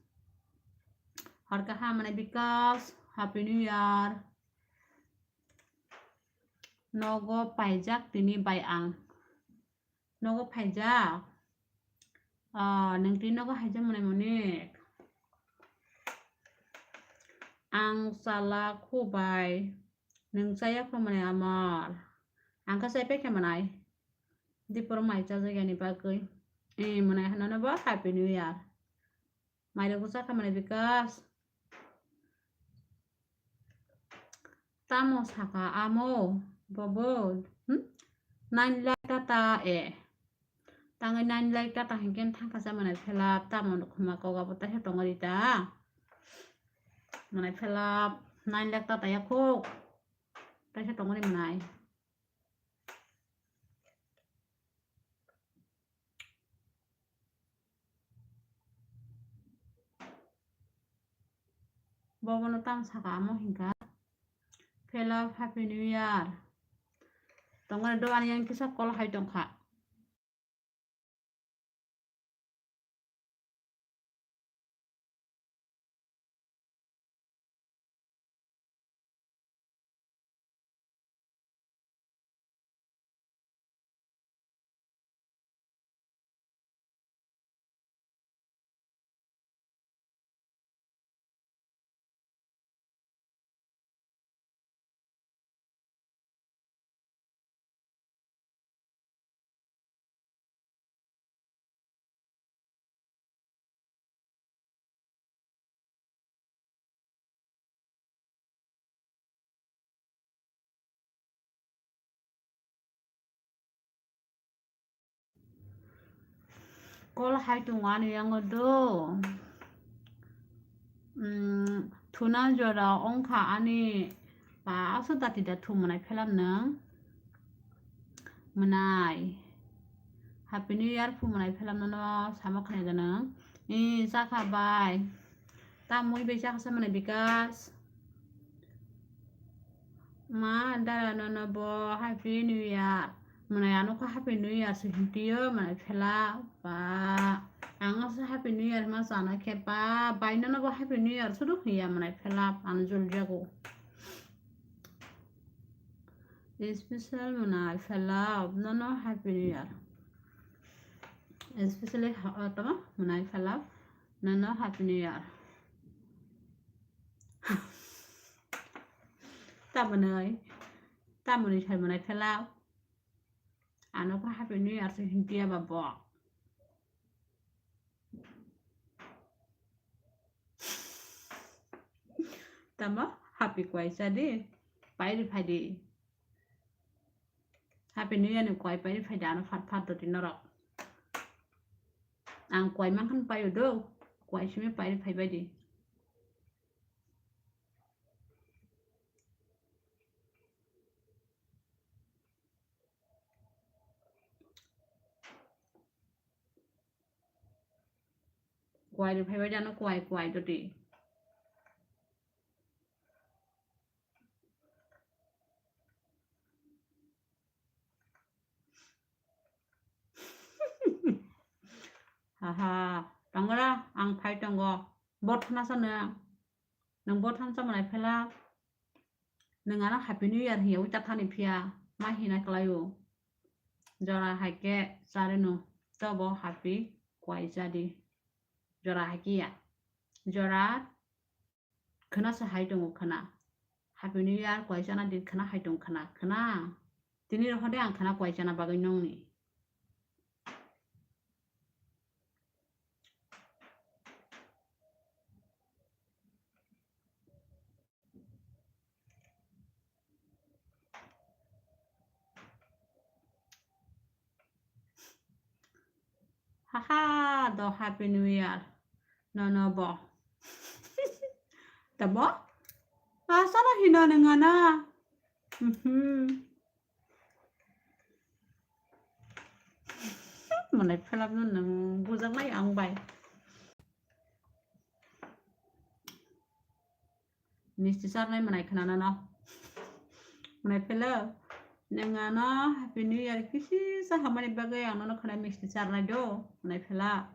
Hor kaham mane Bikas, Happy New Year. Nogo paijak tini bai ang. Nogo phaijak? Ah, nwng twi nogo haijak mwnai Monik? Ang chala khu bai. Nwng chaya khu mwnai amar? Ang khe chai paikha mwnai. Dipor mai chajak yani bagwi. Eh, mwnai hwnano bo Happy New Year. Mairok bwsa kha mwnai Bikas. Tamo saka amo bobo. Hmm? Nine lakh tata e. Tangwi nine lakh tata hinkhe thangkha sa mwnai Phelap. Tamo khuma koga bo taisa tongo rita. Mwnai Phelap nine lakh tata yakhuk. Taisa tongo ri mwnai. Bobono tamo saka amo hinkha. Phelap Happy New Year. Tongmani do ani yang kisa call hai tongkha. Call hai tongo ani yango do. Mm, thuna jora ongkha ani pa aso dati da thu mwnai Phelap nwng. Mwnai. Happy New Year phu mwnai Phelap nono samo khnai da nwng. I chakha bai. Tamwi bai chakha sa mwnai Bikas. Ma dara nono bo Happy New Year. Mwnai ano kha Happy New Year se hintiyo mwnai Phelap ba. Ang se Happy New Year ma sana khe ba. Bai nono bo Happy New Year sudu hiya mwnai Phelap ano jol jago. Special mwnai Phelap nono Happy New Year. Especially ha-, tamo mwnai Phelap nono Happy New Year. Tamoni, tamoni sai mwnai Phelap. Ano kha Happy New Year se hintiya ba bo. Tamo happy kwai cha di, pai ri phai di. Happy New Year ni kwai pai ri phai di ano phat phat do di norok. Ang kwai mankhan paio do, kwai simi pai ri phai bai di. Kwai ri phai bai di ano kwai kwai do di. Haha, tongo ra, ang phai tongo. Bo thana sa nwng. Nwng bo thana sa mwnai Phelap. Nwng ano Happy New Year hiya ui ta thani phiya, ma hina kwlaio. Jora hai khe cha rwno, to bo happy kwai cha di. Jora hai khe ya. Jora khwna se hai tongo khwna. Happy New Year kwai chana din khwna hai tong khwna, khwna. Tini rohor de ang khwna kwai chana bagwi nongni. Haha, do Happy New Year. No, no, bo. Tamo? Asana hino nengana. Mhm. Mwnai Phelap no nung bujak nai ang bai. Misti charnai mwnai khwna nono. Mwnai Phelap, nwng ano Happy New Year kisi sa hamani bagwi ang nono khwna misti charnai do, mwnai Phelap.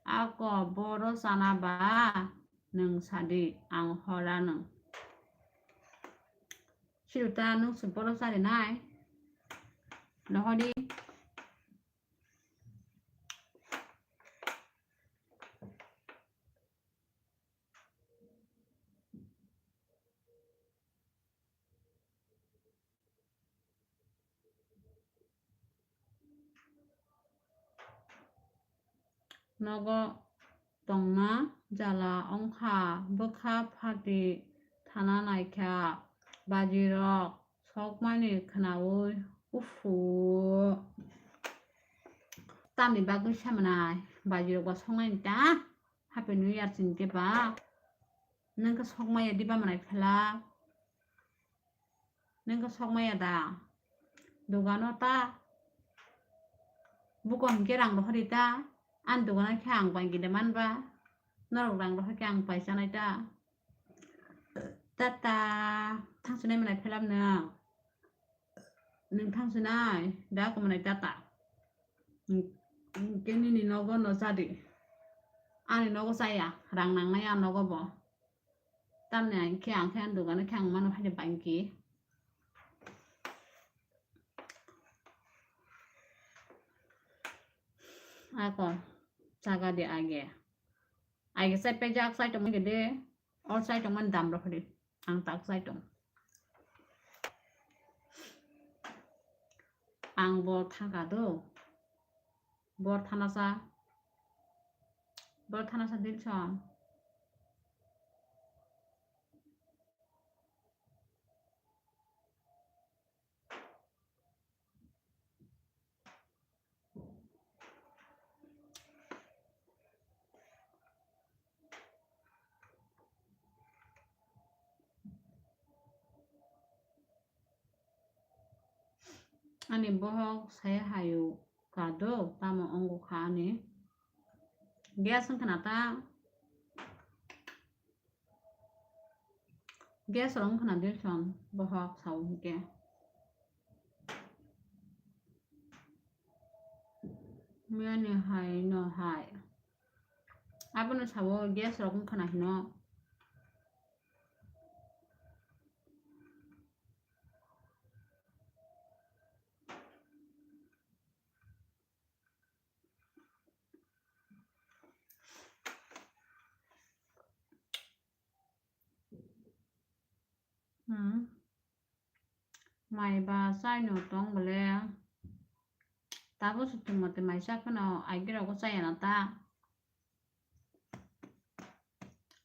Ako boro chana ba nwng sadi ang hora nwng. Siruta nwng se boro chari nai. Nohodi. Nogo tongma jala wngkha, bwkha phati thana naikha, bajirok sokmani khwnaui, ufu. Tamni bagwi samanai, bajirok ba soknai ta, Happy New Year sini khe ba. Nwng khe sokmaya diba manai phela? Nwng khe sokmaya da? Dogano ta buko hinkhe rang rohori ta? Ani dogano khe ang bangkhe de manba? Norok rang rohor khe ang pai chanai ta? Tata, thangsinai manai phelam nwng? Nwng thangsinai da kumanai tata? Hinkhe nini nogo no chadi. Ani nogo chaya, rang nangnai a nogo bo. Tamni hinkhe ang khe ani dogano khe ang mano phai bangkhe. Ako chaga di age. Age chai pejak chai tongma gede. Or chai tongmani dam rok di. Ang tak chai tong. Ang bo thangka do. Bor thanasa. Bor thanasa dilson. Ani bohok sai hayu ka do, tamo ongo kha ani. Gas wngkha na ta? Gas rok wngkha na dilson bohok sao hinkhe. Miyani hai no hai. Abono sao gas rok wngkha na hino. Hmm. Mai ba chai no tong bole. Tabo sutung mate mai cha phano aigirok bo chaya na ta.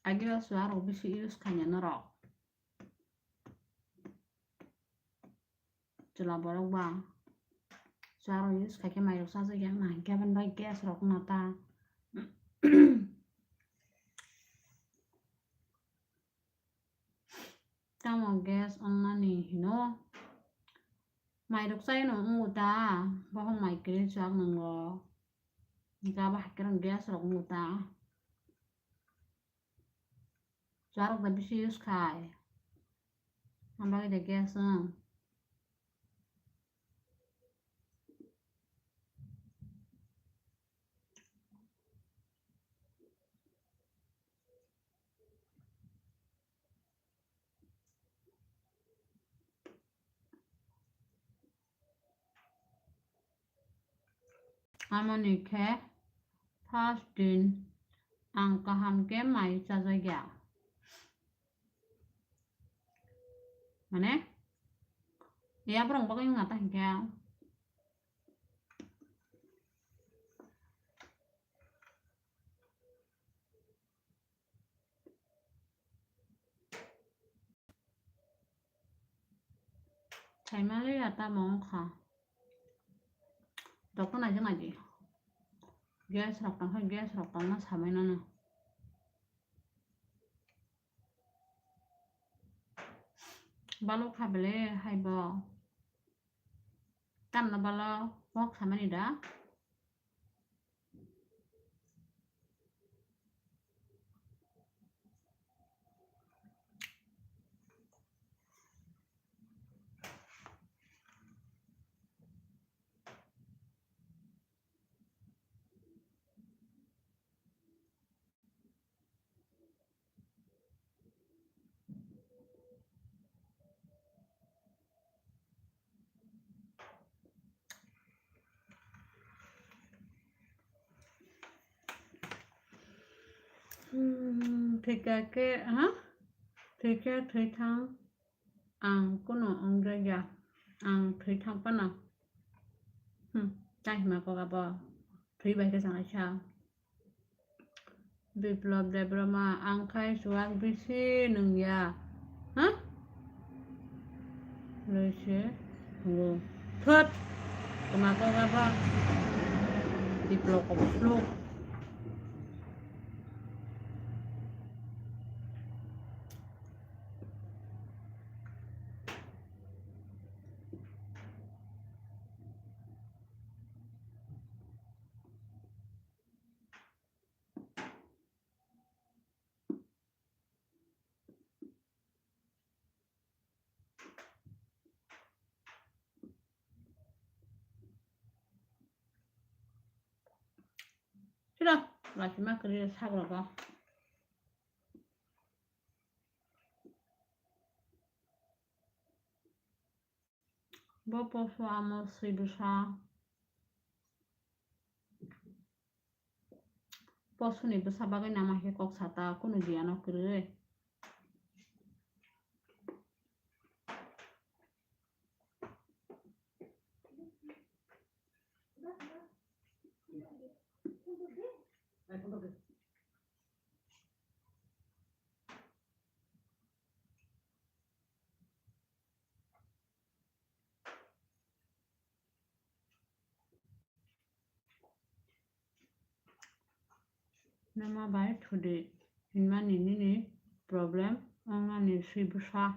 Aigirok chuarok bisi use khaina norok. Chwla borok ba chuarok use khaikhe mairok chajak ya wngna hinkhe aboni bai gas rok wngna ta. Tamo gas wngnani hino? Mairok chayano wngo ta, bohok mai kwrwi chuak nwngo. Hinkhe abo hai kheno gas rok wngo ta. Chuarok da bisi use khai. Ang bagwi da gas wng. Amoni khe first din ang kaham khe mai chajakya. Mane, yabrong bagwi wngna ta hinkhe. Saimaliya tamo wngkha. Doctor naijak naidi. Gas rok tongkha, gas rok tongma samai nono. Balok kha bele haibo. Tamno balo wok samani da. Hmm, thwikha khe, ha? Thwikha thwithang. Ang kuno wngjakya, ang thwi thang phano. Hmm, tai hwnma kok abo thwi bai khe chanaisa. Biplop Debbarma, ang khai chuwak bisi nungya. Ha? Loise. Thot. Kama kok apa? Biplop kok. Sira, lachima kiri sagrogo. Bo poso amo swi bwsa. Posoni bwsa bagwi nama khe kok sata kunu diya no kwrwi. Nama bai thudi hinmani nini problem wngnani swi bwsa.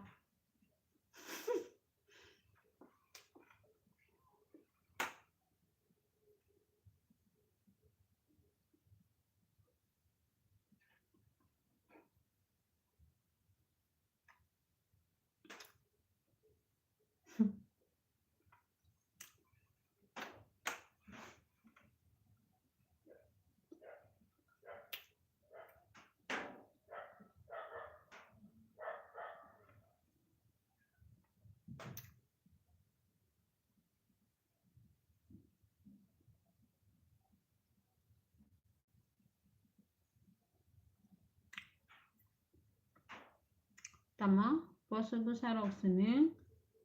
Tamo poso bwsa rok sini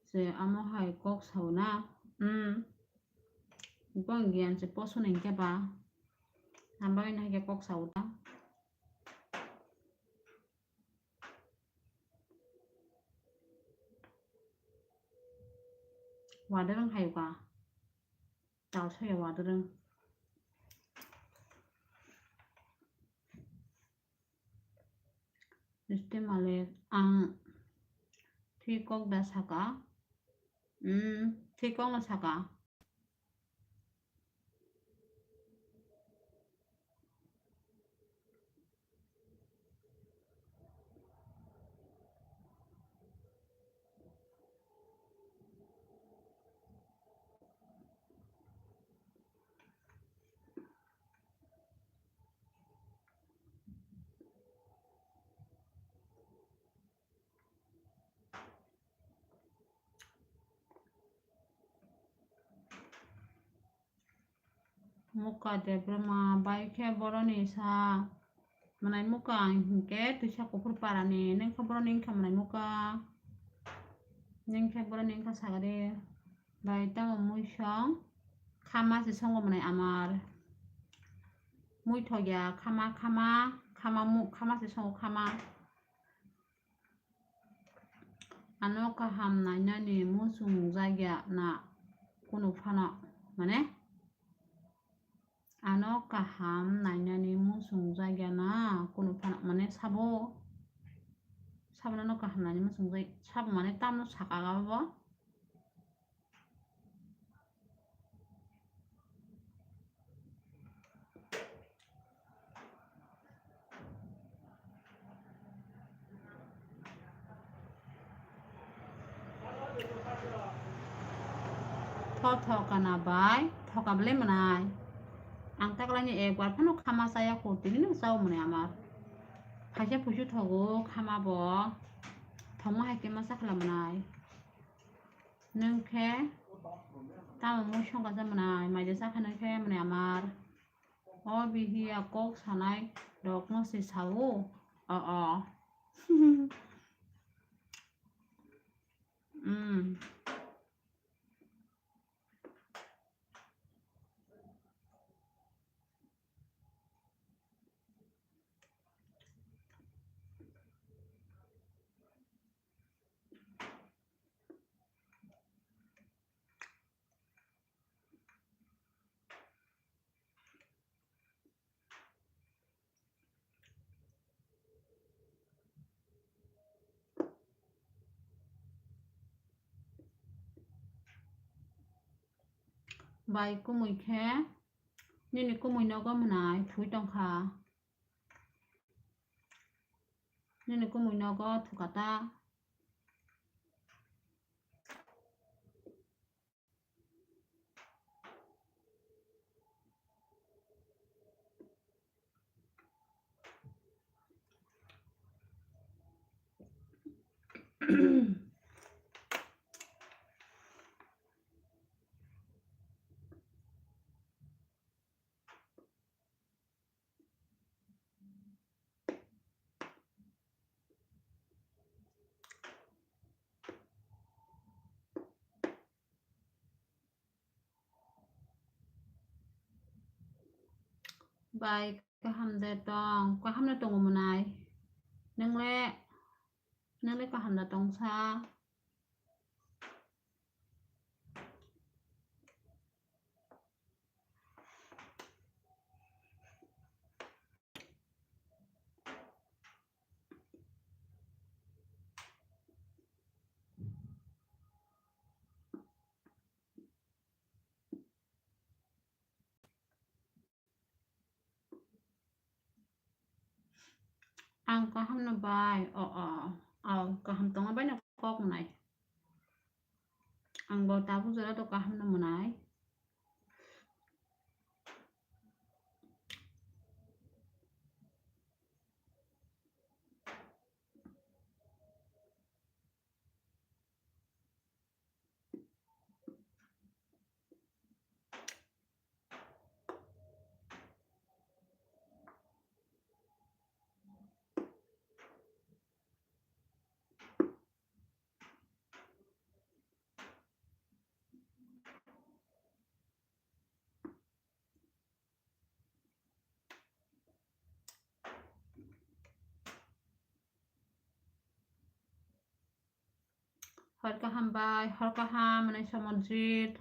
se amo hai kok sao na. Hmm. Bong giyan se poso ni hwnkhe ba. Hambai no hai khe kok sao ta. Wadarwng hai ba. Tal saya wadarwng. Misti Malik, ang thwi kok da saka? Hmm, thwi kok no saka. Muka Debbarma bai khe boroni sa mwnai muka ang hinkhe twisa kuphur parani nengkha boroni wngkha mwnai muka nengkha boroni wngkha sagade bai tamo muisong khama se songo mwnai amar muithokya khama khama khama mu khama se songo khama. Ano kaham nainani muchung jagya na kunu phano, mane? Ano kaham nainani muchung jagya na kunu phano, mane sabo, sabo no kaham nainani muchung jagya, sabo mane tamno saka ga bo? Tho tho kana bai, thoka bwle mwnai. Ang taklai ni ekbar phano khama chaya ko, tini no chao mwnai amar. Phaisa phuisu thogo khama bo. Thongma hai khe ma chakhla mwnai. Nwng khe tamo mui songkha cha mwnai, maida chakha nwng khe mwnai amar. O bihiya kok sanai rok no se sao. O o. Mm. Bai kumui khe, nini kumui nogo mwnai thwi tongkha. Nini kumui nogo thukata. Bai, kaham de tong, kaham no tongo mwnai. Nwngle, nwngle kaham da tongsa. Ang kaham no bai, o, o, o, kaham tongo bai no kok mwnai. Ang bo tabuk jora to kaham no mwnai. Hor kaham bai, hor kaham, mwnai Samarjit.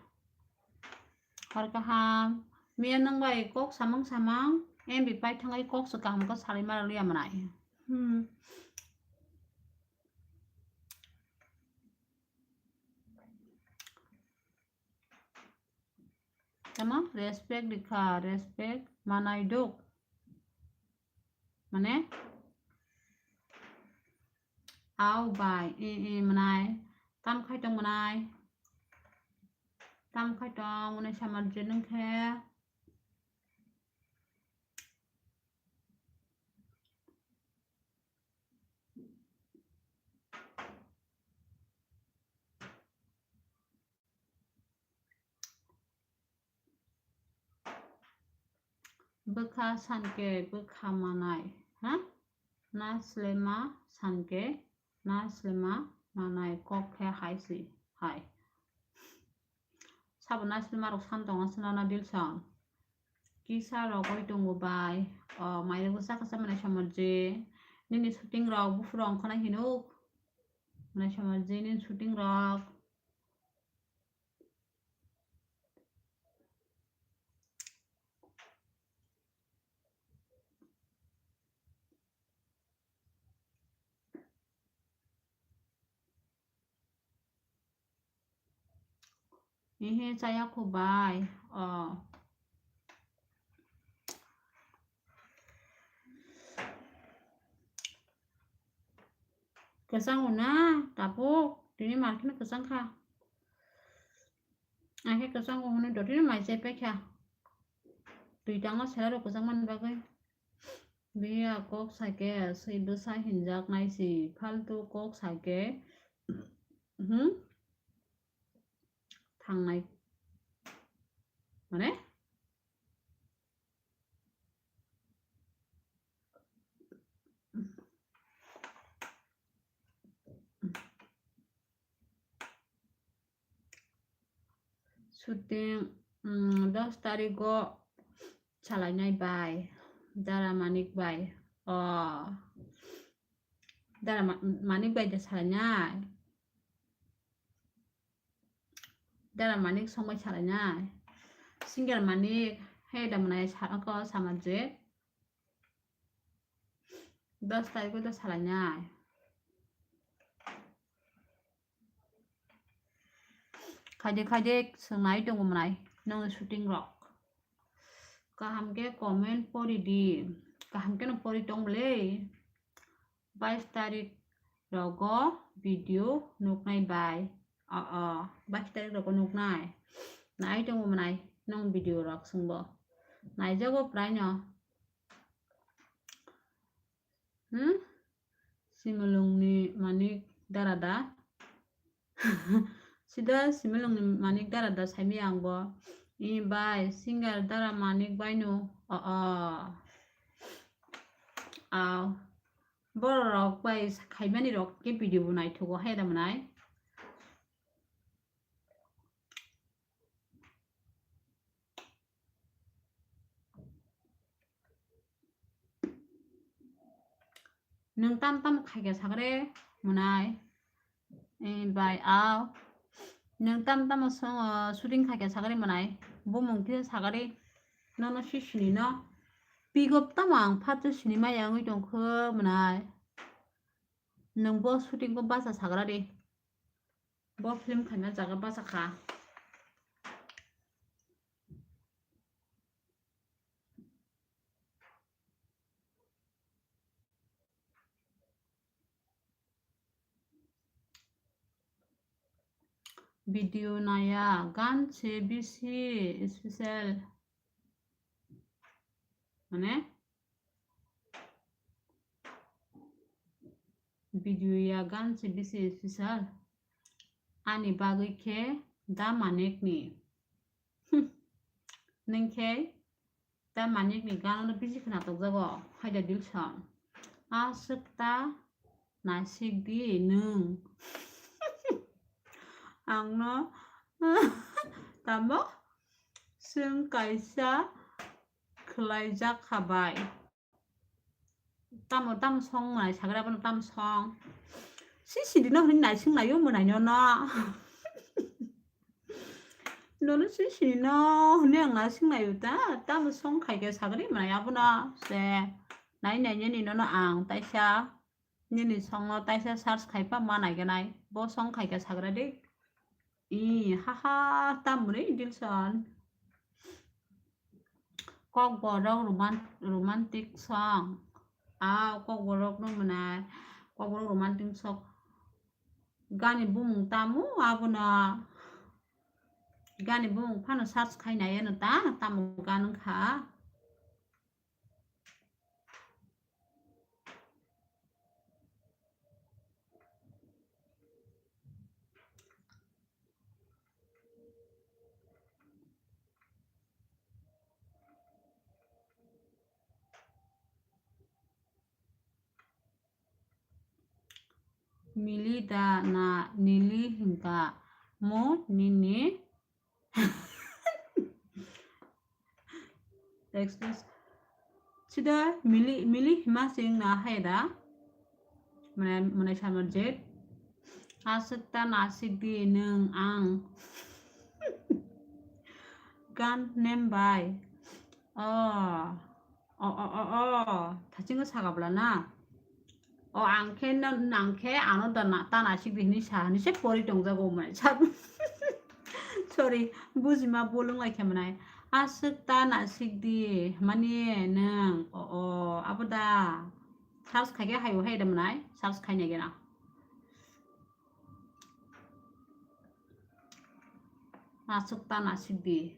Hor kaham. Miya nwng bai kok samang samang, M B pai thangai kok se kaham khe salai ma liya mwnai. Hmm. Tamo respect rikha, respect manai duk. Mane? Au bai, i, i, mwnai. Tam khai tong mwnai. Tam khai tong mwnai Samarjit nwng khe. Bwkha sanke bwkha manai, ha? Na slema sanke na slema manai kok khe hai si, hai. Sabo na slema rok san tongo swnana Dilson. Kisa rok oi tongo bai. O, mairok bwsa kasa mwnai Samarjit. Nini shooting rok buphuru ongkhornai hinuk. Mwnai Samarjit nini shooting rok. Ehe, chaya kho bai. O. Kwchang o na, tabuk. Tini mar kheno kwchang kha. Ang khe kwchang o hwnwi dotino mai chai paikha. Twi tangma sera rok kwchang mani bagwi. Biya kok sake swi bwsa hinjak nai si faltu kok sake. Hmm? Thangnai. Mane? Shooting, mm, dos tarigo salainai bai, Dara Manik bai. O, Dara Ma-, Manik bai de salainai. Dara Manik songbai salainai. Singer Manik, he da mwnai sa-, ako Samarjit. Dos tarigo da salainai. Khaide khaide swngnai tongo mwnai. nongni shooting rok. Kaham khe comment pori di. Kaham khe no pori tong bwle. Bais tarik rogo video nuknai bai. O, o, bais tarik rogo nuknai. Nai tongo mwnai nong video rok sungbo. Naijago prai no. Hmm? Simulungni manik dara da? Sida simulungni manik dara da saimi ang bo. I bai singer dara manik bai no. O, o. Aw. Borok rok bai khaimani rok khe video bo naithogo hai da mwnai. Nwng tam tam khaikha sakre mwnai. Eh, bai, aw. Nwng tam tamo song, ah, shooting khaikha sakre mwnai. Bumung khe sakre. Nono si sini no. Pigop tamo ang phat sini maya wngwi tongkho mwnai. Nwng bo shooting ko basa sagra de. Bo film khaina jaga basa kha. Video naya gan se bisi special. Mane? Video ya gan se bisi special. Ani bagwi khe da manik ni. Hmm. Nwng khe da manik ni gan no bisi khna tokjago. Haida Dilson. Aswk ta naisik di nwng. Ang no tamo swng kaisa khwlaijak kha bai. Tamo, tamo song mwnai sagra bono tamo song. Si sidi no hwnwi naising naio mwnai no no. Nono si sidi no hwnwi ang naising naio ta. Tamo song khaikhe sagri mwnai abono se. Nai nai nini nono ang taisa. Nini song no taisa search khaipa ma naiganai. Bo song khaikhe sagra di. I, ha ha, tamoni Dilson. Kokborok roman-, romantic song. Ah, kokborok no mwnai. Kokborok romantic song. Gani bumung tamo abono. Gani bumung phano search khai nai ano ta, tamo gan wngkha. Mili da na nili hinka mo nini. Excuse. Sida mili, mili hima sing na hai da. Mane, mane samar jet. Aswk ta nasik di nwng ang. Gan nem bai. Oh. O, o, o, o, thachingo saka bwla na? O, ang khe no, nang khe ano da na, ta nasik di hini sa, hini se pori tongjago mwnai. Sa-, sorry, bujima bolong lai khe mwnai. Aswk ta nasik di, mani nwng, o, o, abo da. Search khai khe hai o hai da mwnai, search khai nai gena. Aswk ta nasik di.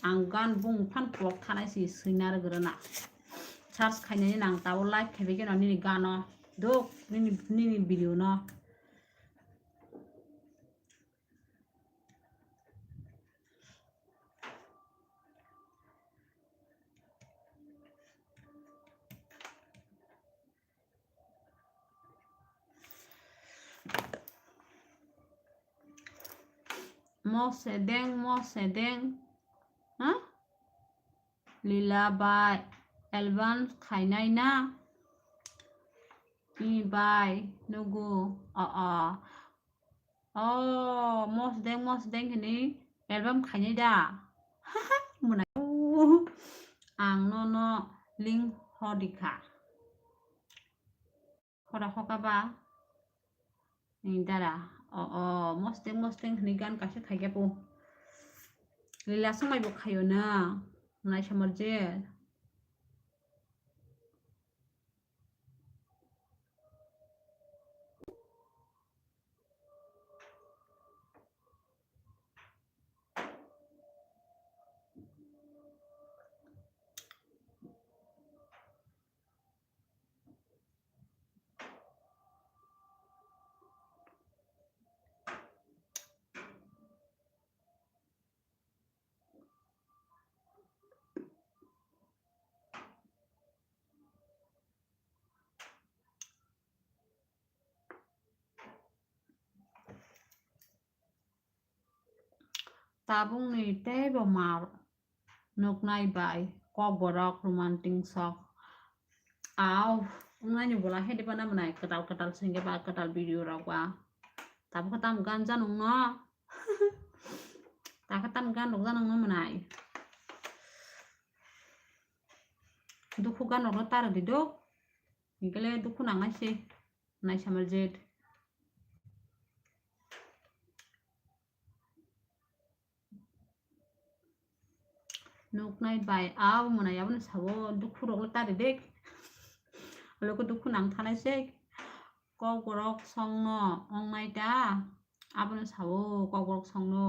Ang gan bung phan pok thanai si swina rwgwrwna. Search khainani nang tabo like khaibai khe no nini gano. Dok nini, nini video no. Mo sedeng, mo sedeng. Ha? Lila bai album khainai na? I bai nugo. O, o. O, mo sedeng, mo sedeng hini album khainai da? Mwnai. Ang nono link hodi kha. Hora hoka ba? Ni dara. O, o, mosteng, mosteng hwnwi gan kaisa khaikhe po. Lila swngmai bo khaio na. Nai samar je. Tabukni teibo ma nuknai bai kokborok romantic sok. Au, wngnai ni bola hede bana mwnai kwtal kwtal sengke ba kwtal video rok ba. Tabuk khe tam gan janung no. Takhe tam gan rok janung no mwnai. Dukhu gan rok no tara di do. Hingkele dukhu nangnai se. Nai samar jet. Nuknai bai au mwnai abono sabo dukhu rok le tari de. Loko dukhu nang thanai se. Kokborok songno ongnai ta. Abono sabo kokborok songno.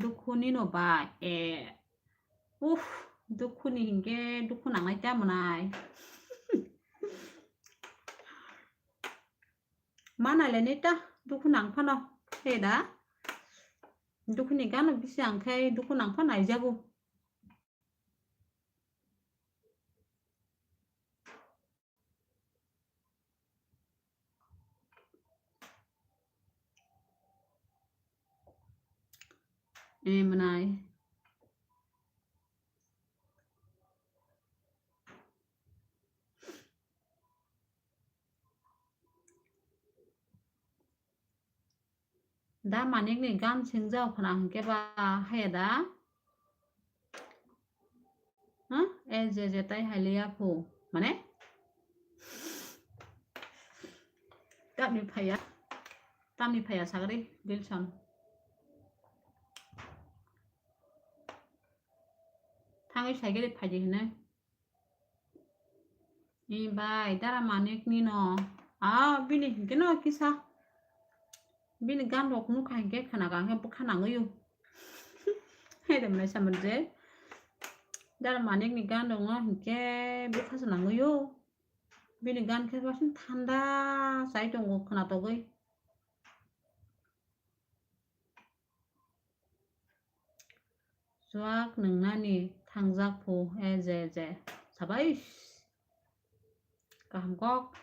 Dukhu ni no ba e. Uff, dukhu ni hingke dukhu nangnai ta mwnai. Manai le ni ta dukhu nang phano. He da. Dukhu ni gano bisi ang khe dukhu nang phano naijago. Eh, mwnai. Da Manik ni gan singjao khna hwnkhe ba haya da? Huh? E je je tai hai liya phu. Mane? Tamni phaya. Tamni phaya sagri Dilson. Thangwi saigari phaidi hwnwi. Ee bai, Dara Manik ni no. Ah, bini hinkhe no kisa. Bini gan rok nukha hinkhe khna ka hinkhe bwkha nangwi o. Hai de mwnai samani je. Dara Manik ni gan rok no hinkhe bwkha se nangwi o. Bini gan khe basin thanda chai tongo khna togwi. Chuak nwngnani thangjak phu, e je je. Sabais. Kaham kok.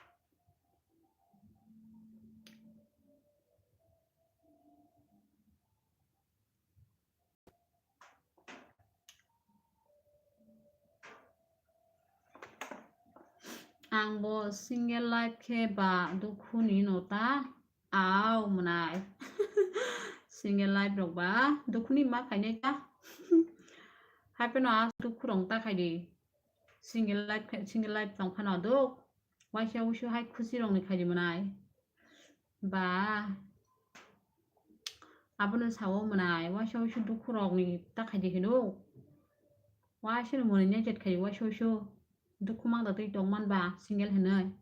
Ang bo single life khe ba dukhu ni no ta. Au mwnai. Single life rok ba dukhu ni ma khainai ta. Hai phano a dukhu rok ta khai di. Single life khai, single life tong phano duk. Waisa wusu hai khusi rok ni khai di mwnai. Ba. Abono sao mwnai. Waisa wusu dukhu rok ni ta khai di hino. Waisa no mwnai ne jet khai di waisa wusu. Dukhu mang da twi tong man ba single hinoi.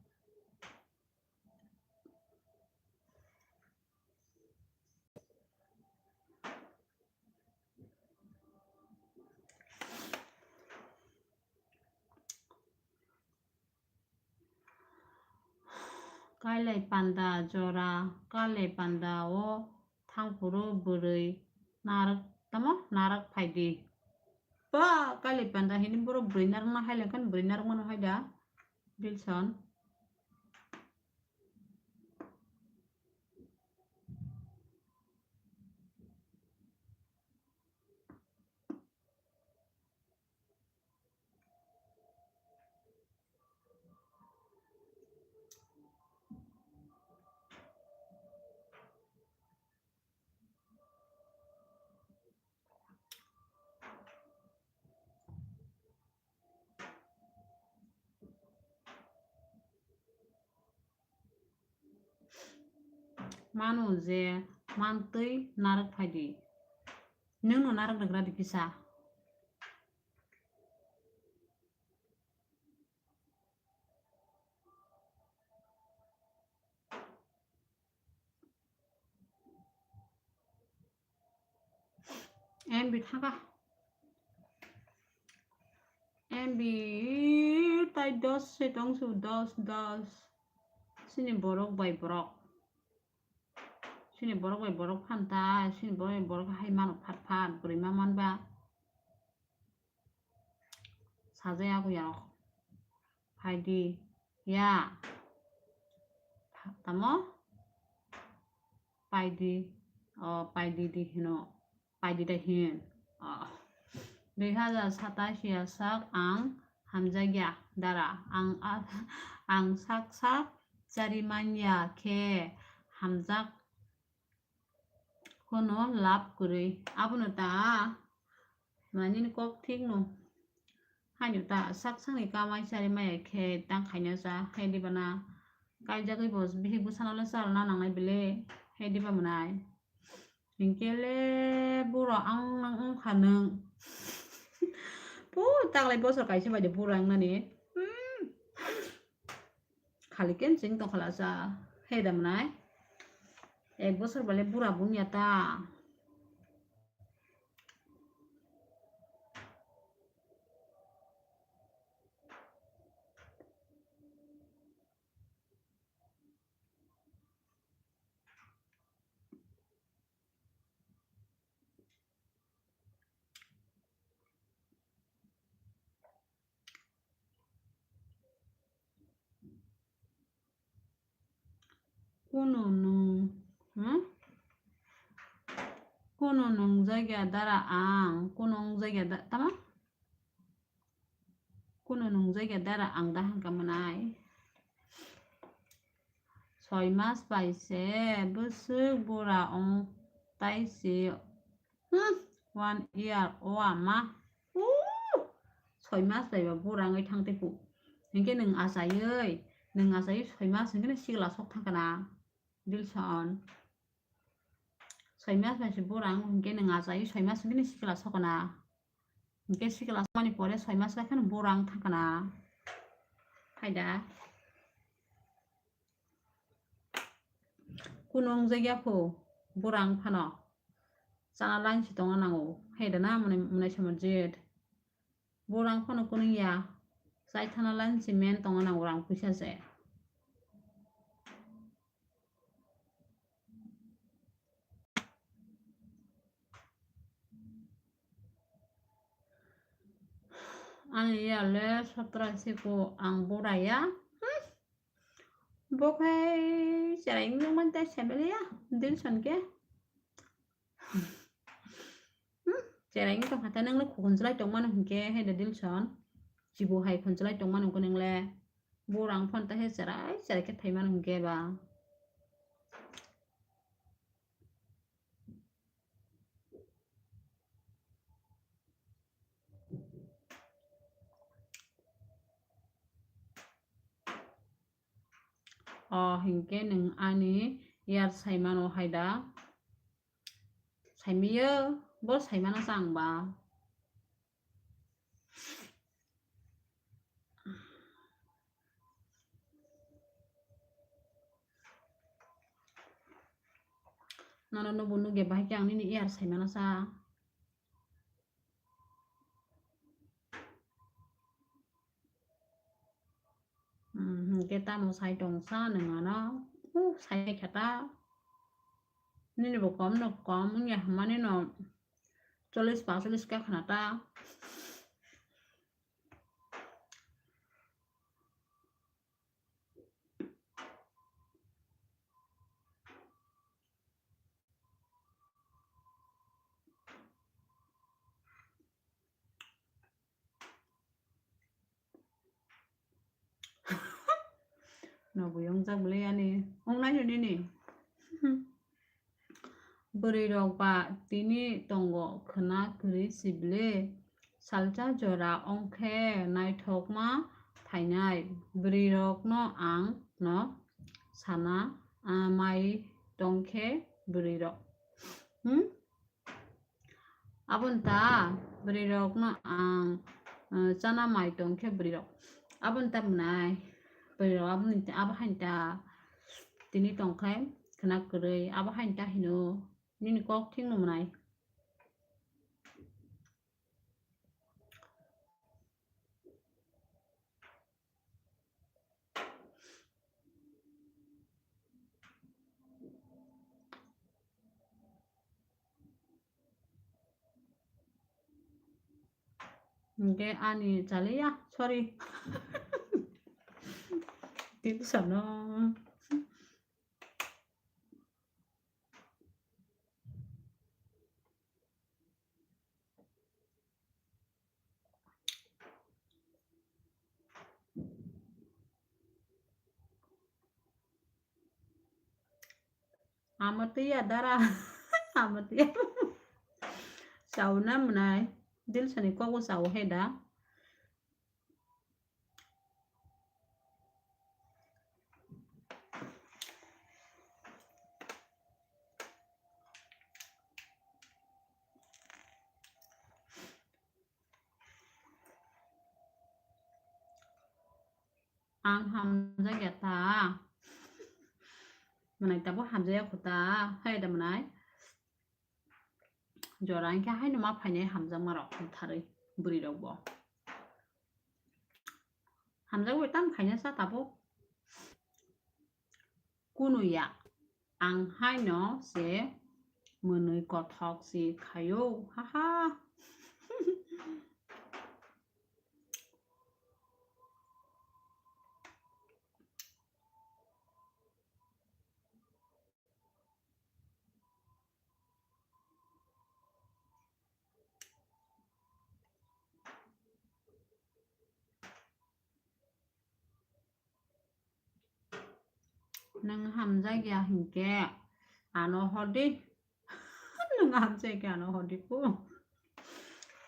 Kailai panda jora, kailai panda o thangphuru bwrwi narwk, tamo narwk phaidi. Ba, kailai panda hini borok bwrwi narwkna hai lai khan bwrwi narwkmano hai da, Dilson. Mano je mantwi narwk phaidi. Nwng no narwk rwgra di kisa. M B thaka. M B tai dos se tong su, dos, dos. Sini borok bai borok. Sini borok bai borok phan ta, sini borok bai borok hai mano phat phat, bwrwi ma man ba. Sajaya ko yarok. Phaidi. Ya. Pha-, tamo? Paidi. O, paidi di hino. Paidi da hin. O. Dui hazar satais ya sak ang hamjakya dara. Ang a-, ang sak sak chari manya khe hamjak. Kono lab kwrwi. Abono ta manini kok thik no. Haino ta sak sakni kamai chari maya khe tang khaina cha. Hai diba na kaijagwi bo bihik bwsano le chal na nangnai bile. Hai diba mwnai. Hinkhe le bura ang nang wngkha nwng. Pu taklai bosor kaisa bai de bura wngnani. Hmm. Khali ken chwng tongkha lasa. He da mwnai. Ek bosor bale bura bung ya ta. Kuno nwng, hmm? Kuno nwng jagya dara ang, kuno nwng jagya da-, tama? Kuno nwng jagya dara ang da hangka mwnai. Soi mas bai se bwswk bura ong tai si. Hmm, one year o ama. Ooh, soi mas bai ba bura wngwi thang tei pu. Hinkhe nwng achaiwi, nwng achaiwi soi mas hinkhe sikla sok thang kana. Dilson. Soi mas bai se bura wng hinkhe nwng achaiwi soi mas hinkhe sikla sok kana. Hinkhe sikla sokmani pore soi mas bai kheno bura wng thang kana. Hai da. Kuno wng jagya phu, bura wng phano. Chana line se tongna nango. Hai da na mwnai, mwnai se mojit. Bura wng phano kuno ya. Chai thana line se men tongna nango rang puisa se. Ani ya le satra siko ang bura ya. Hmm. Bo khai cherai wngmani ta saimanliya, Dilson khe. Hmm, cherai wngtong kha ta, nwng le khunchwlai tongmano hinkhe, hai da Dilson. Chibu hai khunchwlai tongmano hinkhe nwng le. Bura wng phano ta he cherai cherai khe phaimano hinkhe ba. O hinkhe nwng ani yar saimano hai da? Saimiyo, bo saimano sa ang ba. Nono nubo nugya bahai khe ang nini yar saimano sa. Hmm, hinkhe tamo sai tong sa nwng ano? Uh, sai kha ta. Nini bo kom no kom wngya hwnmani no chollish panchollish kha khna ta. Nobwi wngjak bwle ani. Wngnai no nini. Bwrwi rok ba tini tongo khwna kwrwi si bwle. Salsa jora ongkhe naithokma phainai. Bwrwi rokno ang no sana, ah, mai tongkhe bwrwi rok. Hmm? Aboni ta bwrwi rok no ang, eh, chana mai tong khe bwrwi rok. Aboni ta mwnai bwrwi rok aboni ta, abo haini ta tini tong khe khwna kwrwi abo haini ta hino nini kok thik no mwnai. Hingke ani chaliya, sorry. Tini sano. Amatiya dara. Amatiya. Sauna mwnai. Dilsani kogo sao he da. Ang hamjakya ta. Mwnai tabo hamjakya kho ta. Hai da mwnai. Jora hinkhe haino ma phainai hamjakma rok bwtharwi bwrwi rok bo. Hamjakbai tamo khaina sa tabuk. Kunu ya. Ang haino se mwnwi kothok se khaio. Haha. Nwng hamjakya hinkhe ano hor di. Nwng hamjakya ano hor di po.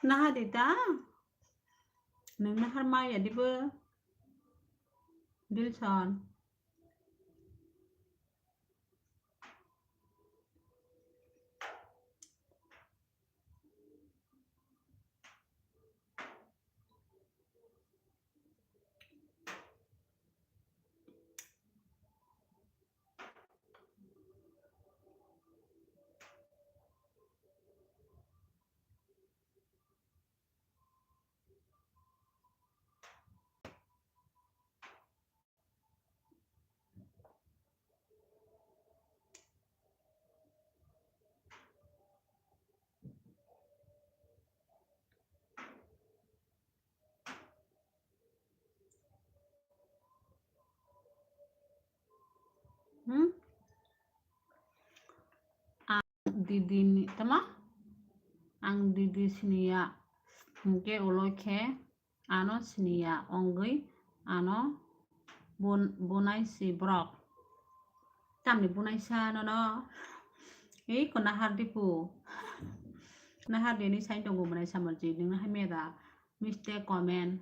Naha di ta? Nwng nahar maya di bo? Dilson. Hmm? Ang didi ni, tama? Ang didi siniya. Hingke ulo khe ano siniya ongwi ano bun-, bunai si borok. Tamni bunai sa nono. Ei ko nahar di pu. Nahar di ni sai tongo bunai sa marji. Nwng hai meda. Mistake comment.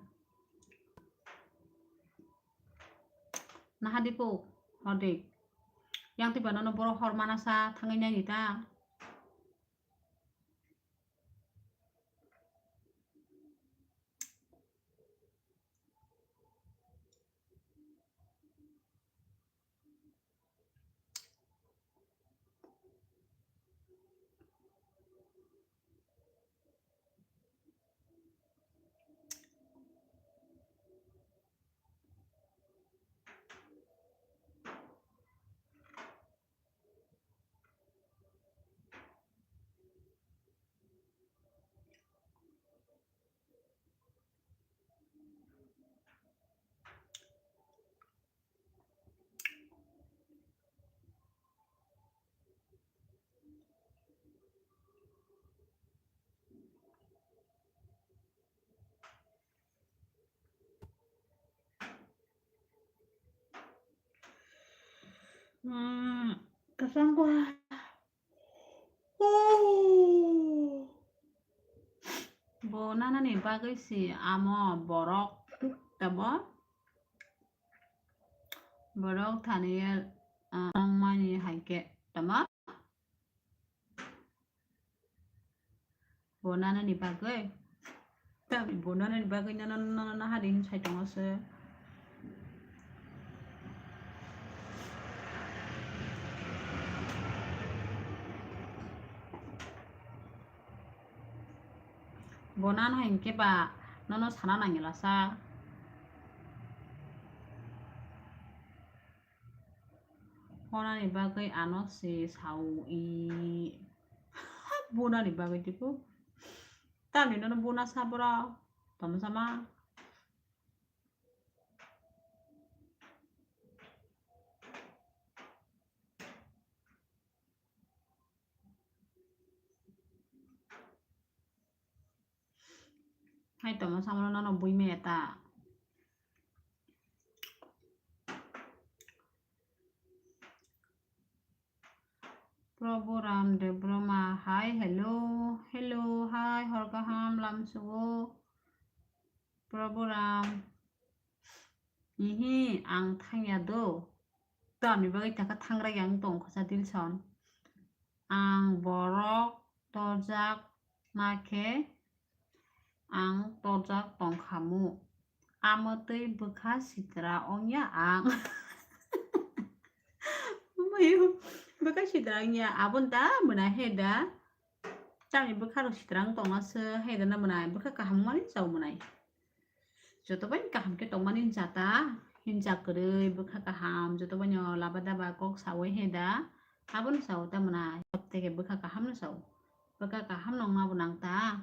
Naha di po, hodik. Yang tiba nono borok hor mana sa thangwi nai ta. Hmm, kasangkwa. Bo nanani bagwi si amo borok tamo. Borok thani, ah, ongmani hai khe tamo. Bo nanani bagwi. Tamni bo nanani bagwi nono, nono, nono hari hin sai tongo se. Bo nana hinkhe ba nono sana nangila sa. Honani bagwi ano se sao i. Bonani bagwi tiko. Tamni nono bona sa boro. Tamo sama. Hai tongma samano nono bui maya ta. Prabhu Ram Debroma, hai, hello, hello, hai, hor kaham, lamsugo. Prabhu Ram, ihi, ang thangya do. Tamni bagwi taka thangragi ang tongkha sa Dilson. Ang borok torjak na khe ang torjak tongkhamu. Amotwi bwkha sitra ongya ang. Bwkha sitra ongya abon da mwnai he da. Tamni bwkha rok sitra wng tongma se he da na mwnai bwkha kaham mani chao mwnai. Joto bai kaham khe tongmani hinsa ta, hinsa kwrwi, bwkha kaham, joto bai no laba daba kok sawi he da, abono sao ta mwnai, tei khe bwkha kaham no sao, bwkha kaham no wngma bo nang ta.